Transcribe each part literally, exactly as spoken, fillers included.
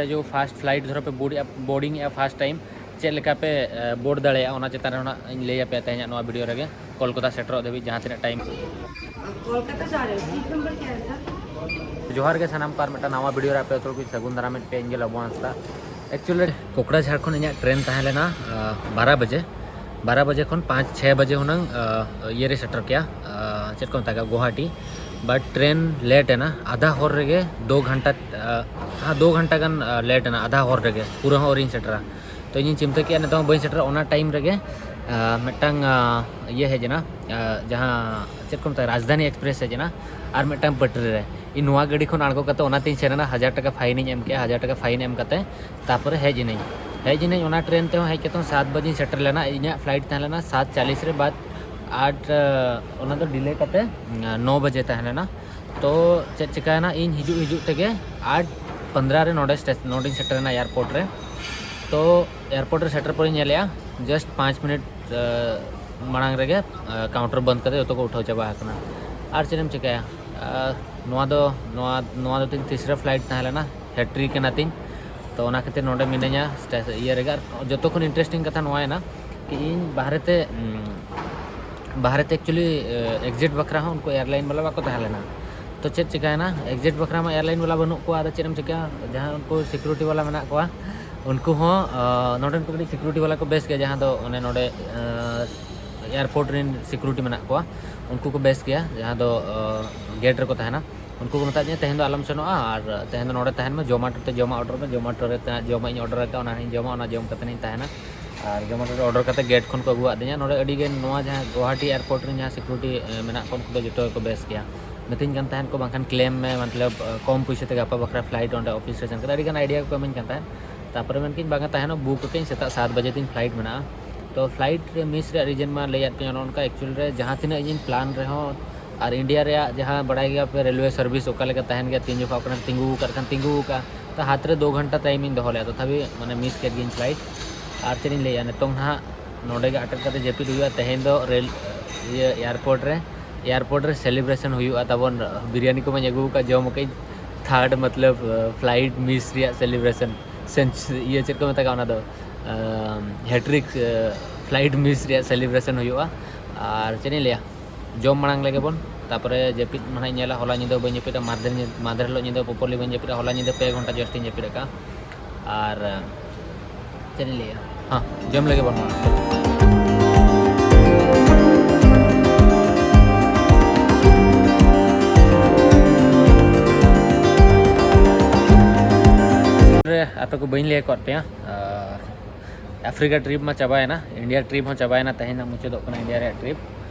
ᱡᱚ first flight ᱫᱷᱚᱨᱚ ᱯᱮ ᱵᱳᱨᱰ ᱵᱳᱨᱰᱤᱝ ᱮᱜᱼᱟ ᱯᱷᱟᱥᱴ ᱴᱟᱭᱤᱢ, ᱪᱮᱫ ᱞᱮᱠᱟ ᱯᱮ ᱵᱳᱨᱰ ᱫᱟᱲᱮᱭᱟᱜᱼᱟ, ᱚᱱᱟ ᱪᱮᱛᱟᱱ ᱨᱮ ᱦᱚᱸ ᱱᱟᱜ ᱤᱧ ᱞᱟᱹᱭ ᱟᱯᱮᱭᱟ ᱛᱮᱦᱮᱧᱟᱜ ᱱᱚᱣᱟ ᱵᱷᱤᱰᱤᱭᱳ ᱨᱮᱜᱮ᱾ ᱠᱳᱞᱠᱟᱛᱟ ᱥᱮᱴᱮᱨᱚᱜ ᱫᱷᱟᱹᱵᱤᱡ ᱡᱟᱦᱟᱸ ᱛᱤᱱᱟᱹᱜ ᱴᱟᱭᱤᱢ᱾ कोलकाता जा रहे हो? सीट नंबर क्या है सर? ᱡᱚᱦᱟᱨ ᱜᱮ ᱥᱟᱱᱟᱢ ᱠᱚ, ᱟᱨ ᱢᱤᱫᱴᱟᱝ ᱱᱟᱣᱟ ᱵᱷᱤᱰᱤᱭᱳ ᱨᱮ ᱟᱯᱮ ᱡᱚᱛᱚ ᱠᱚ ᱥᱟᱹᱜᱩᱱ ᱫᱟᱨᱟᱢᱮᱫ ᱯᱮ, ᱤᱧ ᱜᱮ ᱞᱚᱵᱚ ᱦᱟᱸᱥᱫᱟ᱾ ᱮᱠᱪᱩᱭᱮᱞᱤ ᱠᱳᱠᱲᱟᱡᱷᱟᱲ ᱠᱷᱚᱱ ᱤᱧᱟᱹᱜ ᱴᱨᱮᱱ ᱛᱟᱦᱮᱸ ᱞᱮᱱᱟ ᱵᱟᱨᱚ ᱵᱟᱡᱮ᱾ ᱵᱟᱨᱚ ᱵᱟᱡᱮ ᱠᱷᱚᱱ ᱯᱟᱸᱪ ᱪᱷᱚᱭ ᱵᱟᱡᱮ ᱦᱩᱱᱟᱹᱝ ᱤᱭᱟᱹ ᱨᱮ ᱥᱮᱴᱮᱨ ᱠᱮᱭᱟ, ᱪᱮᱫ ᱠᱚ ᱢᱮᱛᱟᱜᱼᱟ, ᱜᱳᱦᱟᱴᱤ᱾ ᱵᱟᱴ ᱴᱨᱮᱱ ᱞᱮᱴ ᱮᱱᱟ, ᱟᱫᱷᱟ ᱦᱚᱨ ᱨᱮᱜᱮ ᱫᱩ ᱜᱷᱚᱱᱴᱟ, ᱦᱮᱸ, ᱫᱩ ᱜᱷᱚᱱᱴᱟ ᱜᱟᱱ ᱞᱮᱴ ᱮᱱᱟ, ᱟᱫᱷᱟ ᱦᱚᱨ ᱨᱮᱜᱮ, ᱯᱩᱨᱟᱹ ᱦᱚᱸ ᱟᱹᱣᱨᱤᱧ ᱥᱮᱴᱮᱨᱟ᱾ ᱛᱚ ᱤᱧᱤᱧ ᱪᱤᱱᱛᱟᱹ ᱠᱮᱜᱼᱟ ᱱᱤᱛᱚᱝ ᱵᱟᱹᱧ ᱥᱮᱴᱮᱨᱟ, ᱚᱱᱟ ᱴᱟᱭᱤᱢ ᱨᱮᱜᱮ ᱢᱤᱫᱴᱟᱝ ᱤᱭᱟᱹ ᱦᱮᱡ ᱮᱱᱟ, ᱡᱟᱦᱟᱸ ᱪᱮᱫ ᱠᱚ ᱢᱮᱛᱟᱜᱼᱟ, ᱨᱟᱡᱽᱫᱷᱟᱱᱤ ᱮᱠᱥᱯᱨᱮᱥ ᱦᱮᱡ ᱮᱱᱟ ᱟᱨ ᱢᱤᱫᱴᱟᱝ ᱯᱟᱹᱴᱨᱤ ᱨᱮ᱾ ᱤᱧ ᱱᱚᱣᱟ ᱜᱟᱹᱰᱤ ᱠᱷᱚᱱ ᱟᱬᱜᱚ ᱠᱟᱛᱮ ᱚᱱᱟᱛᱤᱧ ᱥᱮᱱ ᱮᱱᱟ, ᱦᱟᱡᱟᱨ ᱴᱟᱠᱟ ᱯᱷᱟᱭᱤᱱᱤᱧ ᱮᱢ ᱠᱮᱜᱼᱟ, ᱦᱟᱡᱟᱨ ᱴᱟᱠᱟ ᱯᱷᱟᱭᱤᱱ ᱮᱢ ᱠᱟᱛᱮ ᱛᱟᱨᱯᱚᱨᱮ ᱦᱮᱡ ᱮᱱᱟᱹᱧ᱾ ᱦᱮᱡ ᱮᱱᱟᱹᱧ ᱚᱱᱟ ᱴᱨᱮᱱ ᱛᱮᱦᱚᱸ ᱦᱮᱡ ᱠᱟᱛᱮ ᱦᱚᱸ ᱥᱟᱛ ᱵᱟᱡᱮᱧ ᱥᱮᱴᱮᱨ ᱞᱮᱱᱟ᱾ ᱤᱧᱟᱹᱜ ᱯᱷᱞᱟᱭᱤᱴ ᱛᱟᱦᱮᱸ ᱞᱮᱱᱟ ᱥᱟᱛ ᱪᱟᱞᱤᱥ ᱨᱮ, ᱵᱟᱫ ᱟᱴ, ᱚᱱᱟ ᱫᱚ ᱰᱤᱞᱮ ᱠᱟᱛᱮ ᱱᱚ ᱵᱟᱡᱮ ᱛᱟᱦᱮᱸ ᱞᱮᱱᱟ᱾ ᱛᱚ ᱪᱮᱫ ᱪᱤᱠᱟᱭᱮᱱᱟ, ᱤᱧ ᱦᱤᱡᱩᱜ ᱦᱤᱡᱩᱜ ᱛᱮᱜᱮ ᱟᱴ ᱯᱚᱱᱫᱽᱨᱚ ᱨᱮ ᱱᱚᱰᱮ ᱥᱴᱮᱥ- ᱱᱚᱰᱮᱧ ᱥᱮᱴᱮᱨᱮᱱᱟ ᱮᱭᱟᱨᱯᱳᱨᱴ ᱨᱮ᱾ ᱛᱚ ᱮᱭᱟᱨᱯᱳᱨᱴ ᱨᱮ ᱥᱮᱴᱮᱨ ᱯᱚᱨᱮᱧ ᱧᱮᱞᱮᱜᱼᱟ ᱡᱟᱥᱴ ᱯᱟᱸᱪ ᱢᱤᱱᱤᱴ ᱢᱟᱲᱟᱝ ᱨᱮᱜᱮ ᱠᱟᱣᱩᱱᱴᱟᱨ ᱵᱚᱱᱫ ᱠᱟᱛᱮ ᱡᱚᱛᱚ ᱠᱚ ᱩᱴᱷᱟᱹᱣ ᱪᱟᱵᱟ ᱟᱠᱟᱱᱟ᱾ ᱟᱨ ᱪᱮᱫ ᱮᱢ ᱪᱤᱠᱟᱹᱭᱟ? ᱱᱚᱣᱟ ᱫᱚ ᱱᱚᱣᱟ ᱱᱚᱣᱟ ᱫᱚ ᱛᱤᱧ ᱛᱤᱥᱨᱟ ᱯᱷᱞᱟᱭᱤᱴ ᱛᱟᱦᱮᱸ ᱞᱮᱱᱟ, ᱦᱮᱴᱨᱤᱠ ᱮᱱᱟ ᱛᱤᱧ᱾ ᱛᱚ ᱚᱱᱟ ᱠᱷᱟᱹᱛᱤᱨ ᱱᱚᱰᱮ ᱢᱤᱱᱟᱹᱧᱟ ᱥᱴᱮᱥ- ᱤᱭᱟᱹ ᱨᱮᱜᱮ᱾ ᱟᱨ ᱡᱚᱛᱚ ᱠᱷᱚᱱ ᱤᱱᱴᱟᱨᱮᱥᱴᱤᱝ ᱠᱟᱛᱷᱟ ᱱᱚᱣᱟ ᱮᱱᱟ ᱠᱤ ᱤᱧ ᱵᱟᱦᱨᱮ ᱛᱮ ᱵᱟᱦᱨᱮ ᱛᱮ ᱮᱠᱪᱩᱭᱮᱞᱤ ᱮᱠᱡᱤᱴ ᱵᱟᱠᱷᱨᱟ ᱦᱚᱸ ᱩᱱᱠᱩ ᱮᱭᱟᱨᱞᱟᱭᱤᱱ ᱵᱟᱞᱟ ᱵᱟᱠᱚ ᱛᱟᱦᱮᱸ ᱞᱮᱱᱟ᱾ ᱛᱚ ᱪᱮᱫ ᱪᱤᱠᱟᱭᱮᱱᱟ, ᱮᱠᱡᱤᱴ ᱵᱟᱠᱷᱨᱟ ᱢᱟ ᱮᱭᱟᱨᱞᱟᱭᱤᱱ ᱵᱟᱞᱟ ᱵᱟᱹᱱᱩᱜ ᱠᱚᱣᱟ, ᱟᱫᱚ ᱪᱮᱫ ᱮᱢ ᱪᱤᱠᱟᱹᱭᱟ? ᱡᱟᱦᱟᱸ ᱩᱱᱠᱩ ᱥᱤᱠᱩᱨᱤᱴᱤ ᱵᱟᱞᱟ ᱢᱮᱱᱟᱜ ᱠᱚᱣᱟ, ᱩᱱᱠᱩ ᱦᱚᱸ ᱱᱚᱰᱮᱱ ᱠᱚ ᱠᱟᱹᱴᱤᱡ ᱥᱤᱠᱩᱨᱤᱴᱤ ᱵᱟᱞᱟ ᱠᱚ ᱵᱮᱥ ᱜᱮᱭᱟ, ᱡᱟᱦᱟᱸ ᱫᱚ ᱚᱱᱮ ᱱᱚᱰᱮ ᱮᱭᱟᱨᱯᱳᱨᱴ ᱨᱮᱱ ᱥᱤᱠᱩᱨᱤᱴᱤ ᱢᱮᱱᱟᱜ ᱠᱚᱣᱟ, ᱩᱱᱠᱩ ᱠᱚ ᱵᱮᱥ ᱜᱮᱭᱟ᱾ ᱡᱟᱦᱟᱸ ᱫᱚ ᱜᱮᱴ ᱨᱮᱠᱚ ᱛᱟᱦᱮᱱᱟ, ᱩᱱᱠᱩ ᱠᱚ ᱢᱮᱛᱟᱫᱤᱧᱟ ᱛᱮᱦᱮᱧ ᱫᱚ ᱟᱞᱚᱢ ᱥᱮᱱᱚᱜᱼᱟ, ᱟᱨ ᱛᱮᱦᱮᱧ ᱫᱚ ᱱᱚᱰᱮ ᱛᱟᱦᱮᱱ ᱢᱮ, ᱡᱚᱢᱟᱴᱳ ᱛᱮ ᱡᱚᱢᱟᱜ ᱚᱰᱟᱨ ᱢᱮ, ᱡᱚᱢᱟᱴᱳ ᱨᱮ ᱡᱚᱢᱟᱜ ᱤᱧ ᱚᱰᱟᱨ ᱟᱠᱟᱫᱼᱟ, ᱚᱱᱟ ᱦᱚᱸᱧ ᱡᱚᱢᱟ, ᱚᱱᱟ ᱡᱚᱢ ᱠᱟᱛᱮ ᱤᱧ ᱛᱟᱦᱮᱱᱟ᱾ ᱟᱨ ᱡᱚᱢᱟᱴᱳ ᱨᱮ ᱚᱰᱟᱨ ᱠᱟᱛᱮ ᱜᱮᱴ ᱠᱷᱚᱱ ᱠᱚ ᱟᱹᱜᱩᱣᱟᱫᱤᱧᱟ᱾ ᱱᱚᱰᱮ ᱟᱹᱰᱤ ᱜᱮ ᱱᱚᱣᱟ ᱡᱟᱦᱟᱸ ᱜᱳᱦᱟᱴᱤ ᱮᱭᱟᱨᱯᱳᱨᱴ ᱨᱮ ᱡᱟᱦᱟᱸ ᱥᱤᱠᱩᱨᱤᱴᱤ ᱢᱮᱱᱟᱜ ᱠᱚᱣᱟ, ᱩᱱᱠᱩ ᱫᱚ ᱡᱚᱛᱚ ᱜᱮᱠᱚ ᱵᱮᱥ ᱜᱮᱭᱟ᱾ ᱢᱤᱛᱟᱹᱧ ᱠᱟᱱ ᱛᱟᱦᱮᱸᱫ ᱠᱚ ᱵᱟᱝᱠᱷᱟᱱ ᱠᱞᱮᱢ ᱢᱮ, ᱢᱚᱛᱞᱚᱵ ᱠᱚᱢ ᱯᱩᱭᱥᱟᱹ ᱛᱮ ᱜᱟᱯᱟ ᱵᱟᱠᱷᱨᱟ ᱯᱷᱞᱟᱭᱤᱴ ᱚᱸᱰᱮ ᱚᱯᱷᱤᱥ ᱨᱮ ᱥᱮᱱ ᱠᱟᱛᱮ ᱟᱹᱰᱤ ᱜᱟᱱ ᱟᱭᱰᱤᱭᱟ ᱠᱚ ᱮᱢᱟᱹᱧ ᱠᱟᱱ ᱛᱟᱦᱮᱸᱫ᱾ ᱛᱟᱨᱯᱚᱨᱮ ᱢᱮᱱ ᱠᱤᱧ ᱵᱟᱝᱟ ᱛᱟᱦᱮᱱᱚᱜ, ᱵᱩᱠ ᱟᱹᱠᱟᱹᱧ ᱥᱮᱛᱟᱜ ᱥᱟᱛ ᱵᱟᱡᱮ ᱛᱤᱧ ᱯᱷᱞᱟᱭᱤᱴ ᱢᱮᱱᱟᱜᱼᱟ᱾ ᱛᱚ ᱯᱷᱞᱟᱭᱤᱴ ᱨᱮ ᱢᱤᱥ ᱨᱮᱭᱟᱜ ᱨᱤᱡᱮᱱ ᱢᱟ ᱞᱟᱹᱭᱟᱫ ᱯᱮᱭᱟ ᱱᱚᱜᱼᱚ ᱱᱚᱝᱠᱟ᱾ ᱮᱠᱪᱩᱭᱮᱞ ᱨᱮ ᱡᱟᱦᱟᱸ ᱛᱤᱱᱟᱹᱜ ᱤᱧᱤᱧ ᱯᱞᱟᱱ ᱨᱮᱦᱚᱸ ᱟᱨ ᱤᱱᱰᱤᱭᱟ ᱨᱮᱭᱟᱜ ᱡᱟᱦᱟᱸ ᱵᱟᱲᱟᱭ ᱜᱮᱭᱟ ᱯᱮ ᱨᱮᱞᱣᱮ ᱥᱟᱨᱵᱷᱤᱥ ᱚᱠᱟ ᱞᱮᱠᱟ ᱛᱟᱦᱮᱱ ᱜᱮᱭᱟ, ᱛᱤᱱ ᱡᱚᱠᱷᱚᱱ ᱚᱠᱟ ᱨᱮ ᱛᱤᱸᱜᱩ ᱟᱠᱟᱫ ᱠᱷᱟᱱ ᱛᱤᱸᱜᱩ ᱟᱠᱟᱫᱼᱟ, ᱛᱚ ᱦᱟᱛ ᱨᱮ ᱫᱩ ᱜᱷᱚᱱᱴᱟ ᱴᱟᱭᱤᱢ ᱤᱧ ᱫᱚᱦᱚ ᱞᱮᱫᱟ, ᱛᱚᱛᱷᱟᱯᱤ ᱢᱟᱱᱮ ᱢᱤᱥ ᱠᱮᱫ ᱜᱤᱭᱟᱹᱧ ᱯᱷᱞᱟᱭᱤᱴ᱾ ᱟᱨ ᱪᱮᱫ ᱤᱧ ᱞᱟᱹᱭᱟ, ᱱᱤᱛᱚᱝ ᱱᱟᱦᱟᱜ ᱱᱚᱰᱮ ᱜᱮ ᱟᱴᱮᱫ ᱠᱟᱛᱮ ᱡᱟᱹᱯᱤᱫ ᱦᱩᱭᱩᱜᱼᱟ᱾ ᱛᱮᱦᱮᱧ ᱫᱚ ᱨᱮᱞ ᱤᱭᱟᱹ ᱮᱭᱟᱨᱯᱳᱨᱴ ᱨᱮ ᱮᱭᱟᱨᱯᱳᱨᱴ ᱨᱮ ᱥᱮᱞᱤᱵᱨᱮᱥᱚᱱ ᱦᱩᱭᱩᱜᱼᱟ ᱛᱟᱵᱚᱱ᱾ ᱵᱤᱨᱭᱟᱱᱤ ᱠᱚᱢᱟᱧ ᱟᱹᱜᱩ ᱟᱠᱟᱫ, ᱡᱚᱢ ᱟᱠᱟᱫ, ᱛᱷᱟᱨᱰ ᱢᱚᱛᱞᱚᱵ ᱯᱷᱞᱟᱭᱤᱴ ᱢᱤᱥ ᱨᱮᱭᱟᱜ ᱥᱮᱞᱤᱵᱨᱮᱥᱚᱱ, ᱥᱮ ᱤᱭᱟᱹ ᱪᱮᱫ ᱠᱚ ᱢᱮᱛᱟᱜᱼᱟ ᱚᱱᱟ ᱫᱚ, ᱦᱮᱴᱨᱤᱠ ᱯᱷᱞᱟᱭᱤᱴ ᱢᱤᱥ ᱨᱮᱭᱟᱜ ᱥᱮᱞᱤᱵᱨᱮᱥᱚᱱ ᱦᱩᱭᱩᱜᱼᱟ᱾ ᱟᱨ ᱪᱮᱫ ᱤᱧ ᱞᱟᱹᱭᱟ, ᱡᱚᱢ ᱢᱟᱲᱟᱝ ᱞᱮᱜᱮ ᱵᱚᱱ, ᱛᱟᱨᱯᱚᱨᱮ ᱡᱟᱹᱯᱤᱫ ᱢᱟ ᱦᱟᱸᱜ ᱤᱧ ᱧᱮᱞᱟ᱾ ᱦᱚᱞᱟ ᱧᱤᱫᱟᱹ ᱵᱟᱹᱧ ᱡᱟᱹᱯᱤᱫᱟ, ᱢᱟᱫᱷᱮᱨ ᱧᱤ- ᱢᱟᱫᱷᱮᱨ ᱦᱤᱞᱳᱜ ᱧᱤᱫᱟᱹ ᱯᱚᱯᱚᱨᱞᱤ ᱵᱟᱹᱧ ᱡᱟᱹᱯᱤᱫᱟ, ᱦᱚᱞᱟ ᱧᱤᱫᱟᱹ ᱯᱮ ᱜᱷᱚᱱᱴᱟ ᱡᱟᱹᱥᱛᱤᱧ ᱡᱟᱹᱯᱤᱫ ᱟᱠᱟᱫᱼᱟ᱾ ᱟᱨ ᱪᱮᱫ ᱤᱧ ᱞᱟᱹᱭᱟ, ᱦᱮᱸ, ᱡᱚᱢ ᱞᱮᱜᱮ ᱵᱚᱱ ᱢᱟ᱾ ᱨᱮ ᱟᱯᱮ ᱠᱚ ᱵᱟᱹᱧ ᱞᱟᱹᱭ ᱟᱠᱟᱫ ᱯᱮᱭᱟ, ᱟᱨ ᱟᱯᱷᱨᱤᱠᱟ ᱴᱨᱤᱯ ᱢᱟ ᱪᱟᱵᱟᱭᱮᱱᱟ, ᱤᱱᱰᱤᱭᱟ ᱴᱨᱤᱯ ᱦᱚᱸ ᱪᱟᱵᱟᱭᱮᱱᱟ, ᱛᱮᱦᱮᱧ ᱦᱟᱸᱜ ᱢᱩᱪᱟᱹᱫᱚᱜ ᱠᱟᱱᱟ ᱤᱱᱰᱤᱭᱟ ᱨᱮᱭᱟᱜ ᱴᱨᱤᱯ᱾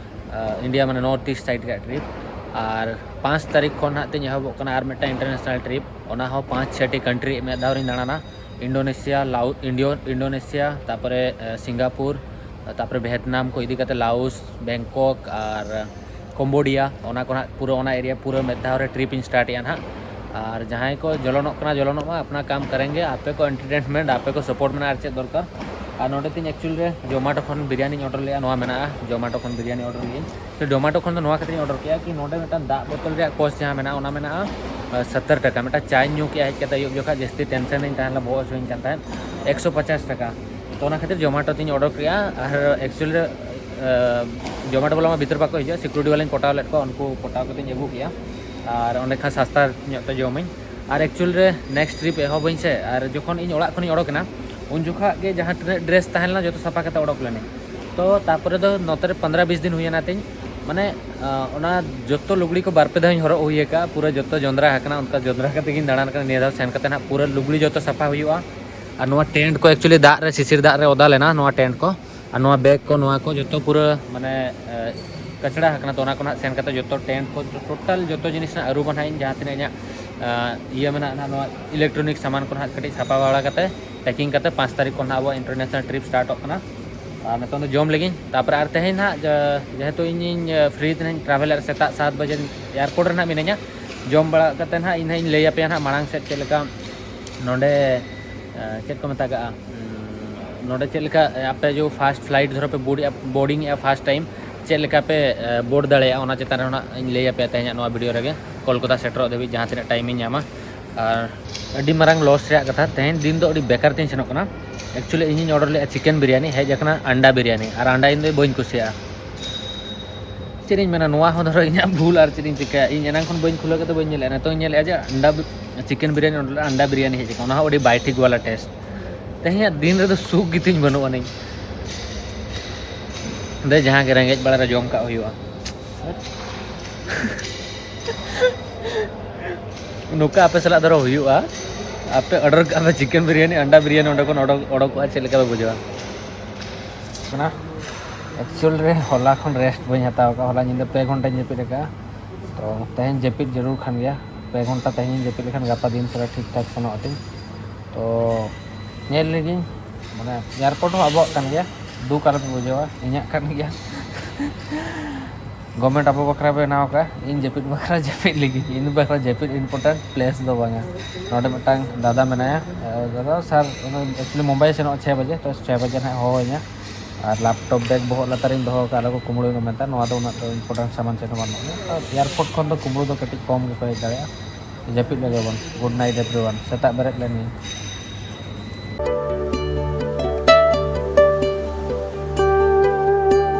ᱟᱸ, ᱤᱱᱰᱤᱭᱟ ᱢᱟᱱᱮ ᱱᱚᱨᱛᱷ ᱤᱥᱴ ᱥᱟᱭᱤᱰ ᱨᱮᱭᱟᱜ ᱴᱨᱤᱯ᱾ ᱟᱨ ᱯᱟᱸᱪ ᱛᱟᱹᱨᱤᱠᱷ ᱠᱷᱚᱱ ᱦᱟᱸᱜ ᱛᱤᱧ ᱮᱦᱚᱵᱚᱜ ᱠᱟᱱᱟ ᱟᱨ ᱢᱤᱫᱴᱟᱝ ᱤᱱᱴᱟᱨᱱᱮᱥᱱᱟᱞ ᱴᱨᱤᱯ, ᱚᱱᱟ ᱦᱚᱸ ᱯᱟᱸᱪ ᱪᱷᱚᱴᱤ ᱠᱟᱱᱴᱨᱤ ᱢᱤᱫ ᱫᱷᱟᱣ ᱨᱤᱧ ᱫᱟᱬᱟᱱᱟ᱾ ᱤᱱᱰᱳᱱᱮᱥᱤᱭᱟ, ᱞᱟᱣ ᱤᱱᱰᱤᱭᱳ ᱤᱱᱰᱳᱱᱮᱥᱤᱭᱟ, ᱛᱟᱨᱯᱚᱨᱮ ᱥᱤᱝᱜᱟᱯᱩᱨ, ᱛᱟᱨᱯᱚᱨᱮ ᱵᱷᱤᱭᱮᱛᱱᱟᱢ ᱠᱚ ᱤᱫᱤ ᱠᱟᱛᱮ ᱞᱟᱣᱩᱥ, ᱵᱮᱝᱠᱚᱠ ᱟᱨ ᱠᱚᱢᱵᱳᱰᱤᱭᱟ, ᱚᱱᱟ ᱠᱚ ᱱᱟᱦᱟᱜ ᱯᱩᱨᱟᱹ ᱚᱱᱟ ᱮᱨᱤᱭᱟ ᱯᱩᱨᱟᱹ ᱢᱤᱫ ᱫᱷᱟᱣ ᱨᱮ ᱴᱨᱤᱯ ᱤᱧ ᱥᱴᱟᱨᱴ ᱮᱜᱼᱟ ᱱᱟᱦᱟᱜ᱾ ᱟᱨ ᱡᱟᱦᱟᱸᱭ ᱠᱚ ᱡᱚᱞᱚᱱᱚᱜ ᱠᱟᱱᱟ, ᱡᱚᱞᱚᱱᱚᱜ ᱢᱟ, ᱟᱯᱱᱟ ᱠᱟᱢ ᱠᱟᱨᱮᱝᱜᱮ, ᱟᱯᱮ ᱠᱚ ᱮᱱᱴᱟᱨᱴᱮᱱᱢᱮᱱᱴ, ᱟᱯᱮ ᱠᱚ ᱥᱟᱯᱳᱨᱴ ᱢᱮᱱᱟᱜᱼᱟ, ᱟᱨ ᱪᱮᱫ ᱫᱚᱨᱠᱟᱨ᱾ ᱟᱨ ᱱᱚᱰᱮ ᱛᱤᱧ ᱮᱠᱪᱩᱭᱮᱞ ᱨᱮ ᱡᱚᱢᱟᱴᱳ ᱠᱷᱚᱱ ᱵᱤᱨᱭᱟᱱᱤᱧ ᱚᱰᱟᱨ ᱞᱮᱜᱼᱟ, ᱱᱚᱣᱟ ᱢᱮᱱᱟᱜᱼᱟ, ᱡᱚᱢᱟᱴᱳ ᱠᱷᱚᱱ ᱵᱤᱨᱭᱟᱱᱤ ᱚᱰᱟᱨ ᱞᱮᱜᱼᱟᱹᱧ᱾ ᱛᱚ ᱡᱚᱢᱟᱴᱳ ᱠᱷᱚᱱ ᱫᱚ ᱱᱚᱣᱟ ᱠᱷᱟᱹᱛᱤᱨᱤᱧ ᱚᱰᱟᱨ ᱠᱮᱜᱼᱟ ᱠᱤ ᱱᱚᱰᱮ ᱢᱤᱫᱴᱟᱝ ᱫᱟᱜ ᱵᱳᱛᱚᱞ ᱨᱮᱭᱟᱜ ᱠᱚᱥᱴ ᱡᱟᱦᱟᱸ ᱢᱮᱱᱟᱜᱼᱟ, ᱚᱱᱟ ᱢᱮᱱᱟᱜᱼᱟ ᱥᱚᱛᱛᱚᱨ ᱴᱟᱠᱟ᱾ ᱢᱤᱫᱴᱟᱝ ᱪᱟᱧ ᱧᱩ ᱠᱮᱜᱼᱟ ᱦᱮᱡ ᱠᱟᱛᱮ ᱟᱹᱭᱩᱵ ᱡᱚᱠᱷᱟᱡ, ᱡᱟᱹᱥᱛᱤ ᱴᱮᱱᱥᱮᱱ ᱨᱤᱧ ᱛᱟᱦᱮᱸ ᱞᱮᱱᱟ, ᱵᱚᱦᱚᱜ ᱦᱟᱹᱥᱩᱧ ᱠᱟᱱ ᱛᱟᱦᱮᱸᱫ, ᱮᱠᱥᱚ ᱯᱚᱪᱟᱥ ᱴᱟᱠᱟ᱾ ᱛᱚ ᱚᱱᱟ ᱠᱷᱟᱹᱛᱤᱨ ᱡᱚᱢᱟᱴᱳ ᱛᱤᱧ ᱚᱰᱟᱨ ᱠᱮᱜᱼᱟ᱾ ᱟᱨ ᱮᱠᱪᱩᱭᱮᱞᱤ ᱨᱮ ᱡᱚᱢᱟᱴᱳ ᱵᱟᱞᱟ ᱢᱟ ᱵᱷᱤᱛᱤᱨ ᱵᱟᱠᱚ ᱦᱤᱡᱩᱜᱼᱟ, ᱥᱤᱠᱩᱨᱤᱴᱤ ᱵᱟᱞᱟᱧ ᱯᱚᱴᱟᱣ ᱞᱮᱫ ᱠᱚᱣᱟ, ᱩᱱᱠᱩ ᱯᱚᱴᱟᱣ ᱠᱟᱛᱮᱧ ᱟᱹᱜᱩ ᱠᱮᱜᱼᱟ᱾ ᱟᱨ ᱚᱸᱰᱮ ᱠᱷᱟᱱ ᱥᱟᱥᱛᱟ ᱧᱚᱜ ᱛᱮ ᱡᱚᱢᱟᱹᱧ᱾ ᱟᱨ ᱮᱠᱪᱩᱭᱮᱞ ᱨᱮ ᱱᱮᱠᱥᱴ ᱴᱨᱤᱯ ᱮᱦᱚᱵᱟᱹᱧ ᱥᱮ, ᱟᱨ ᱡᱚᱠᱷᱚᱱ ᱤᱧ ᱚᱲᱟᱜ ᱠᱷᱚᱱᱤᱧ ᱚᱰᱚᱠᱮᱱᱟ, ᱩᱱ ᱡᱚᱠᱷᱟᱜ ᱜᱮ ᱡᱟᱦᱟᱸ ᱛᱤᱱᱟᱹᱜ ᱰᱨᱮᱥ ᱛᱟᱦᱮᱸ ᱞᱮᱱᱟ ᱡᱚᱛᱚ ᱥᱟᱯᱷᱟ ᱠᱟᱛᱮ ᱚᱰᱚᱠ ᱞᱮᱱᱟᱹᱧ᱾ ᱛᱚ ᱛᱟᱨᱯᱚᱨᱮ ᱫᱚ ᱱᱚᱛᱮ ᱨᱮ ᱯᱚᱱᱫᱽᱨᱚ ᱵᱤᱥ ᱫᱤᱱ ᱦᱩᱭᱮᱱᱟ ᱛᱤᱧ, ᱢᱟᱱᱮ ᱚᱱᱟ ᱡᱚᱛᱚ ᱞᱩᱜᱽᱲᱤ ᱠᱚ ᱵᱟᱨ ᱯᱮ ᱫᱷᱟᱣ ᱤᱧ ᱦᱚᱨᱚᱜ ᱦᱩᱭ ᱟᱠᱟᱫᱼᱟ, ᱯᱩᱨᱟᱹ ᱡᱚᱛᱚ ᱡᱚᱸᱫᱽᱨᱟ ᱟᱠᱟᱱᱟ, ᱚᱱᱠᱟ ᱡᱚᱸᱫᱽᱨᱟ ᱠᱟᱛᱮ ᱜᱤᱧ ᱫᱟᱬᱟᱱ ᱠᱟᱱᱟ᱾ ᱱᱤᱭᱟᱹ ᱫᱷᱟᱣ ᱥᱮᱱ ᱠᱟᱛᱮ ᱱᱟᱦᱟᱜ ᱯᱩᱨᱟᱹ ᱞᱩᱜᱽᱲᱤ ᱡᱚᱛᱚ ᱥᱟᱯᱷᱟ ᱦᱩᱭᱩᱜᱼᱟ᱾ ᱟᱨ ᱱᱚᱣᱟ ᱴᱮᱱᱴ ᱠᱚ ᱮᱠᱪᱩᱭᱮᱞᱤ ᱫᱟᱜ ᱨᱮ, ᱥᱤᱥᱤᱨ ᱫᱟᱜ ᱨᱮ ᱚᱫᱟ ᱞᱮᱱᱟ ᱱᱚᱣᱟ ᱴᱮᱱᱴ ᱠᱚ᱾ ᱟᱨ ᱱᱚᱣᱟ ᱵᱮᱜᱽ ᱠᱚ, ᱱᱚᱣᱟ ᱠᱚ ᱡᱚᱛᱚ ᱯᱩᱨᱟᱹ ᱢᱟᱱᱮ ᱠᱟᱪᱲᱟ ᱟᱠᱟᱱᱟ᱾ ᱛᱚ ᱚᱱᱟ ᱠᱚ ᱱᱟᱦᱟᱜ ᱥᱮᱱ ᱠᱟᱛᱮ ᱡᱚᱛᱚ ᱴᱮᱱᱴ ᱠᱚ, ᱴᱳᱴᱟᱞ ᱡᱚᱛᱚ ᱡᱤᱱᱤᱥ ᱱᱟᱦᱟᱜ ᱟᱹᱨᱩᱵᱟ ᱱᱟᱦᱟᱜ ᱤᱧ, ᱡᱟᱦᱟᱸ ᱛᱤᱱᱟᱹᱜ ᱤᱧᱟᱹᱜ ᱤᱭᱟᱹ ᱢᱮᱱᱟᱜᱼᱟ ᱱᱟᱦᱟᱜ, ᱱᱚᱣᱟ ᱤᱞᱮᱠᱴᱨᱚᱱᱤᱠ ᱥᱟᱢᱟᱱ ᱠᱚ ᱱᱟᱦᱟᱜ ᱠᱟᱹᱴᱤᱡ ᱥᱟᱯᱷᱟ ᱵᱟᱲᱟ ᱠᱟᱛᱮ, ᱯᱮᱠᱤᱝ ᱠᱟᱛᱮ ᱯᱟᱸᱪ ᱛᱟᱹᱨᱤᱠᱷ ᱠᱷᱚᱱ ᱱᱟᱦᱟᱜ ᱟᱵᱚᱣᱟᱜ ᱤᱱᱴᱟᱨᱱᱮᱥᱱᱟᱞ ᱴᱨᱤᱯ ᱥᱴᱟᱨᱴᱚᱜ ᱠᱟᱱᱟ᱾ ᱟᱨ ᱱᱤᱛᱚᱝ ᱫᱚ ᱡᱚᱢ ᱞᱟᱹᱜᱤᱫ᱾ ᱛᱟᱨᱯᱚᱨᱮ ᱟᱨ ᱛᱮᱦᱮᱧ ᱱᱟᱦᱟᱜ ᱡᱮᱦᱮᱛᱩ ᱤᱧᱤᱧ ᱯᱷᱨᱤ ᱛᱮ ᱱᱟᱦᱟᱜ ᱤᱧ ᱴᱨᱟᱵᱷᱮᱞ ᱥᱮᱛᱟᱜ ᱥᱟᱛ ᱵᱟᱡᱮ ᱮᱭᱟᱨᱯᱳᱨᱴ ᱨᱮ ᱱᱟᱦᱟᱜ ᱢᱤᱱᱟᱹᱧᱟ᱾ ᱡᱚᱢ ᱵᱟᱲᱟ ᱠᱟᱛᱮ ᱱᱟᱦᱟᱜ ᱤᱧ ᱱᱟᱦᱟᱜ ᱤᱧ ᱞᱟᱹᱭ ᱟᱯᱮᱭᱟ ᱱᱟᱦᱟᱜ ᱢᱟᱲᱟᱝ ᱥᱮᱫ ᱪᱮᱫ ᱞᱮᱠᱟ ᱱᱚᱰᱮ ᱪᱮᱫ ᱠᱚ ᱢᱮᱛᱟᱜᱟᱜᱼᱟ, ᱱᱚᱰᱮ ᱪᱮᱫ ᱞᱮᱠᱟ ᱟᱯᱮ ᱡᱚ ᱯᱷᱟᱥᱴ ᱯᱷᱞᱟᱭᱤᱴ ᱫᱷᱚᱨᱚ ᱯᱮ ᱵᱳᱨᱰ ᱮᱜᱼᱟ, ᱵᱳᱨᱰᱤᱝ ᱮᱜᱼᱟ ᱯᱷᱟᱥᱴ ᱴᱟᱭᱤᱢ, ᱪᱮᱫ ᱞᱮᱠᱟ ᱯᱮ ᱵᱳᱨᱰ ᱫᱟᱲᱮᱭᱟᱜᱼᱟ, ᱚᱱᱟ ᱪᱮᱛᱟᱱ ᱨᱮ ᱱᱟᱦᱟᱜ ᱤᱧ ᱞᱟᱹᱭ ᱟᱯᱮᱭᱟ ᱛᱮᱦᱮᱧᱟᱜ ᱱᱚᱣᱟ ᱵᱷᱤᱰᱤᱭᱳ ᱨᱮᱜᱮ᱾ ᱠᱳᱞᱠᱟᱛᱟ ᱥᱮᱴᱮᱨᱚᱜ ᱫᱷᱟᱹᱵᱤᱡ ᱡᱟᱦᱟᱸ ᱛᱤᱱᱟᱹᱜ ᱴᱟᱭᱤᱢᱤᱧ ᱧᱟᱢᱟ᱾ ᱟᱨ ᱟᱹᱰᱤ ᱢᱟᱨᱟᱝ ᱞᱚᱥ ᱨᱮᱭᱟᱜ ᱠᱟᱛᱷᱟ, ᱛᱮᱦᱮᱧ ᱫᱤᱱ ᱫᱚ ᱟᱹᱰᱤ ᱵᱮᱠᱟᱨ ᱛᱤᱧ ᱥᱮᱱᱚᱜ ᱠᱟᱱᱟ᱾ ᱮᱠᱪᱩᱭᱮᱞᱤ ᱤᱧᱤᱧ ᱚᱰᱟᱨ ᱞᱮᱫᱼᱟ ᱪᱤᱠᱮᱱ ᱵᱤᱨᱭᱟᱱᱤ, ᱦᱮᱡ ᱟᱠᱟᱱᱟ ᱟᱱᱰᱟ ᱵᱤᱨᱭᱟᱱᱤ, ᱟᱨ ᱟᱱᱰᱟ ᱤᱧ ᱫᱚ ᱵᱟᱹᱧ ᱠᱩᱥᱤᱭᱟᱜᱼᱟ᱾ ᱪᱮᱫ ᱤᱧ ᱢᱮᱱᱟ, ᱱᱚᱣᱟ ᱦᱚᱸ ᱫᱷᱚᱨᱚ ᱤᱧᱟᱹᱜ ᱵᱷᱩᱞ, ᱟᱨ ᱪᱮᱫ ᱤᱧ ᱪᱤᱠᱟᱹᱭᱟ? ᱤᱧ ᱮᱱᱟᱝ ᱠᱷᱚᱱ ᱵᱟᱹᱧ ᱠᱷᱩᱞᱟᱹᱣ ᱠᱟᱛᱮ ᱵᱟᱹᱧ ᱧᱮᱞᱮᱫᱼᱟ, ᱱᱤᱛᱚᱜ ᱤᱧ ᱧᱮᱞᱮᱫᱼᱟ ᱡᱮ ᱟᱱᱰᱟ ᱵᱤ-, ᱪᱤᱠᱮᱱ ᱵᱤᱨᱭᱟᱱᱤ ᱚᱰᱟᱨ ᱞᱮᱫᱼᱟ, ᱟᱱᱰᱟ ᱵᱤᱨᱭᱟᱱᱤ ᱦᱮᱡ ᱟᱠᱟᱱᱟ, ᱚᱱᱟ ᱦᱚᱸ ᱟᱹᱰᱤ ᱵᱟᱭ ᱴᱷᱤᱠ ᱣᱟᱞᱟ ᱴᱮᱥᱴ᱾ ᱛᱮᱦᱮᱧᱟᱜ ᱫᱤᱱ ᱨᱮᱫᱚ ᱥᱩᱠ ᱜᱮᱛᱤᱧ ᱵᱟᱹᱱᱩᱜ ᱟᱹᱱᱤᱡ᱾ ᱫᱮ, ᱡᱟᱦᱟᱸ ᱜᱮ ᱨᱮᱸᱜᱮᱡ ᱵᱮᱲᱟ ᱨᱮ ᱡᱚᱢ ᱠᱟᱜ ᱦᱩᱭᱩᱜᱼᱟ᱾ ᱱᱚᱝᱠᱟ ᱟᱯᱮ ᱥᱟᱞᱟᱜ ᱫᱷᱚᱨᱚ ᱦᱩᱭᱩᱜᱼᱟ, ᱟᱯᱮ ᱚᱰᱟᱨ ᱠᱟᱜᱼᱟ ᱯᱮ ᱪᱤᱠᱮᱱ ᱵᱤᱨᱭᱟᱱᱤ, ᱟᱱᱰᱟ ᱵᱤᱨᱭᱟᱱᱤ ᱚᱸᱰᱮ ᱠᱷᱚᱱ ᱚᱰᱚᱠ, ᱚᱰᱚᱠᱚᱜᱼᱟ, ᱪᱮᱫ ᱞᱮᱠᱟ ᱯᱮ ᱵᱩᱡᱷᱟᱹᱣᱟ? ᱠᱟᱱᱟ᱾ ᱮᱠᱪᱩᱭᱮᱞ ᱨᱮ ᱦᱚᱞᱟ ᱠᱷᱚᱱ ᱨᱮᱥᱴ ᱵᱟᱹᱧ ᱦᱟᱛᱟᱣ ᱟᱠᱟᱫᱼᱟ, ᱦᱚᱞᱟ ᱧᱤᱫᱟᱹ ᱯᱮ ᱜᱷᱚᱱᱴᱟᱧ ᱡᱟᱹᱯᱤᱫ ᱟᱠᱟᱫᱼᱟ᱾ ᱛᱚ ᱛᱮᱦᱮᱧ ᱡᱟᱹᱯᱤᱫ ᱡᱟᱹᱨᱩᱲ ᱠᱟᱱ ᱜᱮᱭᱟ, ᱯᱮ ᱜᱷᱚᱱᱴᱟ ᱛᱮᱦᱮᱧ ᱡᱟᱹᱯᱤᱫ ᱞᱮᱠᱷᱟᱱ ᱜᱟᱯᱟ ᱫᱤᱱ ᱥᱟᱨᱟ ᱴᱷᱤᱠ ᱴᱷᱟᱠ ᱥᱮᱱᱚᱜ ᱟᱹᱛᱤᱧ᱾ ᱛᱚ ᱧᱮᱞ ᱞᱮᱜᱤᱧ, ᱢᱟᱱᱮ ᱮᱭᱟᱨᱯᱳᱨᱴ ᱦᱚᱸ ᱟᱵᱚᱣᱟᱜ ᱠᱟᱱ ᱜᱮᱭᱟ, ᱫᱩᱠ ᱟᱞᱚᱯᱮ ᱵᱩᱡᱷᱟᱹᱣᱟ, ᱤᱧᱟᱹᱜ ᱠᱟᱱ ᱜᱮᱭᱟ᱾ ᱜᱚᱵᱷᱢᱮᱱᱴ ᱟᱵᱚ ᱵᱟᱠᱷᱨᱟ ᱵᱮᱱᱟᱣ ᱟᱠᱟᱫᱼᱟ, ᱤᱧ ᱡᱟᱹᱯᱤᱫ ᱵᱟᱠᱷᱨᱟ ᱡᱟᱹᱯᱤᱫ ᱞᱟᱹᱜᱤᱫ, ᱤᱧ ᱵᱟᱠᱷᱨᱟ ᱡᱟᱹᱯᱤᱫ ᱤᱢᱯᱚᱨᱴᱮᱱᱴ ᱯᱞᱮᱥ ᱫᱚ ᱵᱟᱝᱟ᱾ ᱱᱚᱰᱮ ᱢᱤᱫᱴᱟᱝ ᱫᱟᱫᱟ ᱢᱮᱱᱟᱭᱟ, ᱮ, ᱫᱟᱫᱟ ᱥᱟᱨ, ᱩᱱᱤ ᱮᱠᱪᱩᱭᱮᱞᱤ ᱢᱩᱢᱵᱟᱭ ᱥᱮᱱᱚᱜᱼᱟ ᱪᱷᱚᱭ ᱵᱟᱡᱮ, ᱛᱚ ᱪᱷᱚᱭ ᱵᱟᱡᱮ ᱱᱟᱦᱟᱜ ᱦᱚᱦᱚ ᱟᱹᱧᱟ᱾ ᱟᱨ ᱞᱮᱯᱴᱚᱯ ᱵᱮᱜᱽ ᱵᱚᱦᱚᱜ ᱞᱟᱛᱟᱨᱤᱧ ᱫᱚᱦᱚ ᱟᱠᱟᱫᱼᱟ, ᱟᱞᱚ ᱠᱚ ᱠᱩᱢᱵᱽᱲᱩᱭ ᱢᱟ ᱢᱮᱱᱛᱮ᱾ ᱱᱚᱣᱟ ᱫᱚ ᱩᱱᱟᱹᱜ ᱫᱚ ᱤᱢᱯᱚᱨᱴᱮᱱᱴ ᱥᱟᱢᱟᱱ ᱪᱮᱫ ᱦᱚᱸ ᱵᱟᱹᱱᱩᱜᱼᱟ᱾ ᱛᱚ ᱮᱭᱟᱨᱯᱳᱨᱴ ᱠᱷᱚᱱ ᱫᱚ ᱠᱩᱢᱵᱽᱲᱩ ᱫᱚ ᱠᱟᱹᱴᱤᱡ ᱠᱚᱢ ᱜᱮᱠᱚ ᱦᱮᱡ ᱫᱟᱲᱮᱭᱟᱜᱼᱟ᱾ ᱡᱟᱹᱯᱤᱫ ᱞᱮᱜᱮ ᱵᱚᱱ, ᱜᱩᱰ ᱱᱟᱭᱤᱴ ᱮᱵᱷᱨᱤᱣᱟᱱ, ᱥᱮᱛᱟᱜ ᱵᱮᱨᱮᱫ ᱞᱮᱱ ᱜᱤᱧ᱾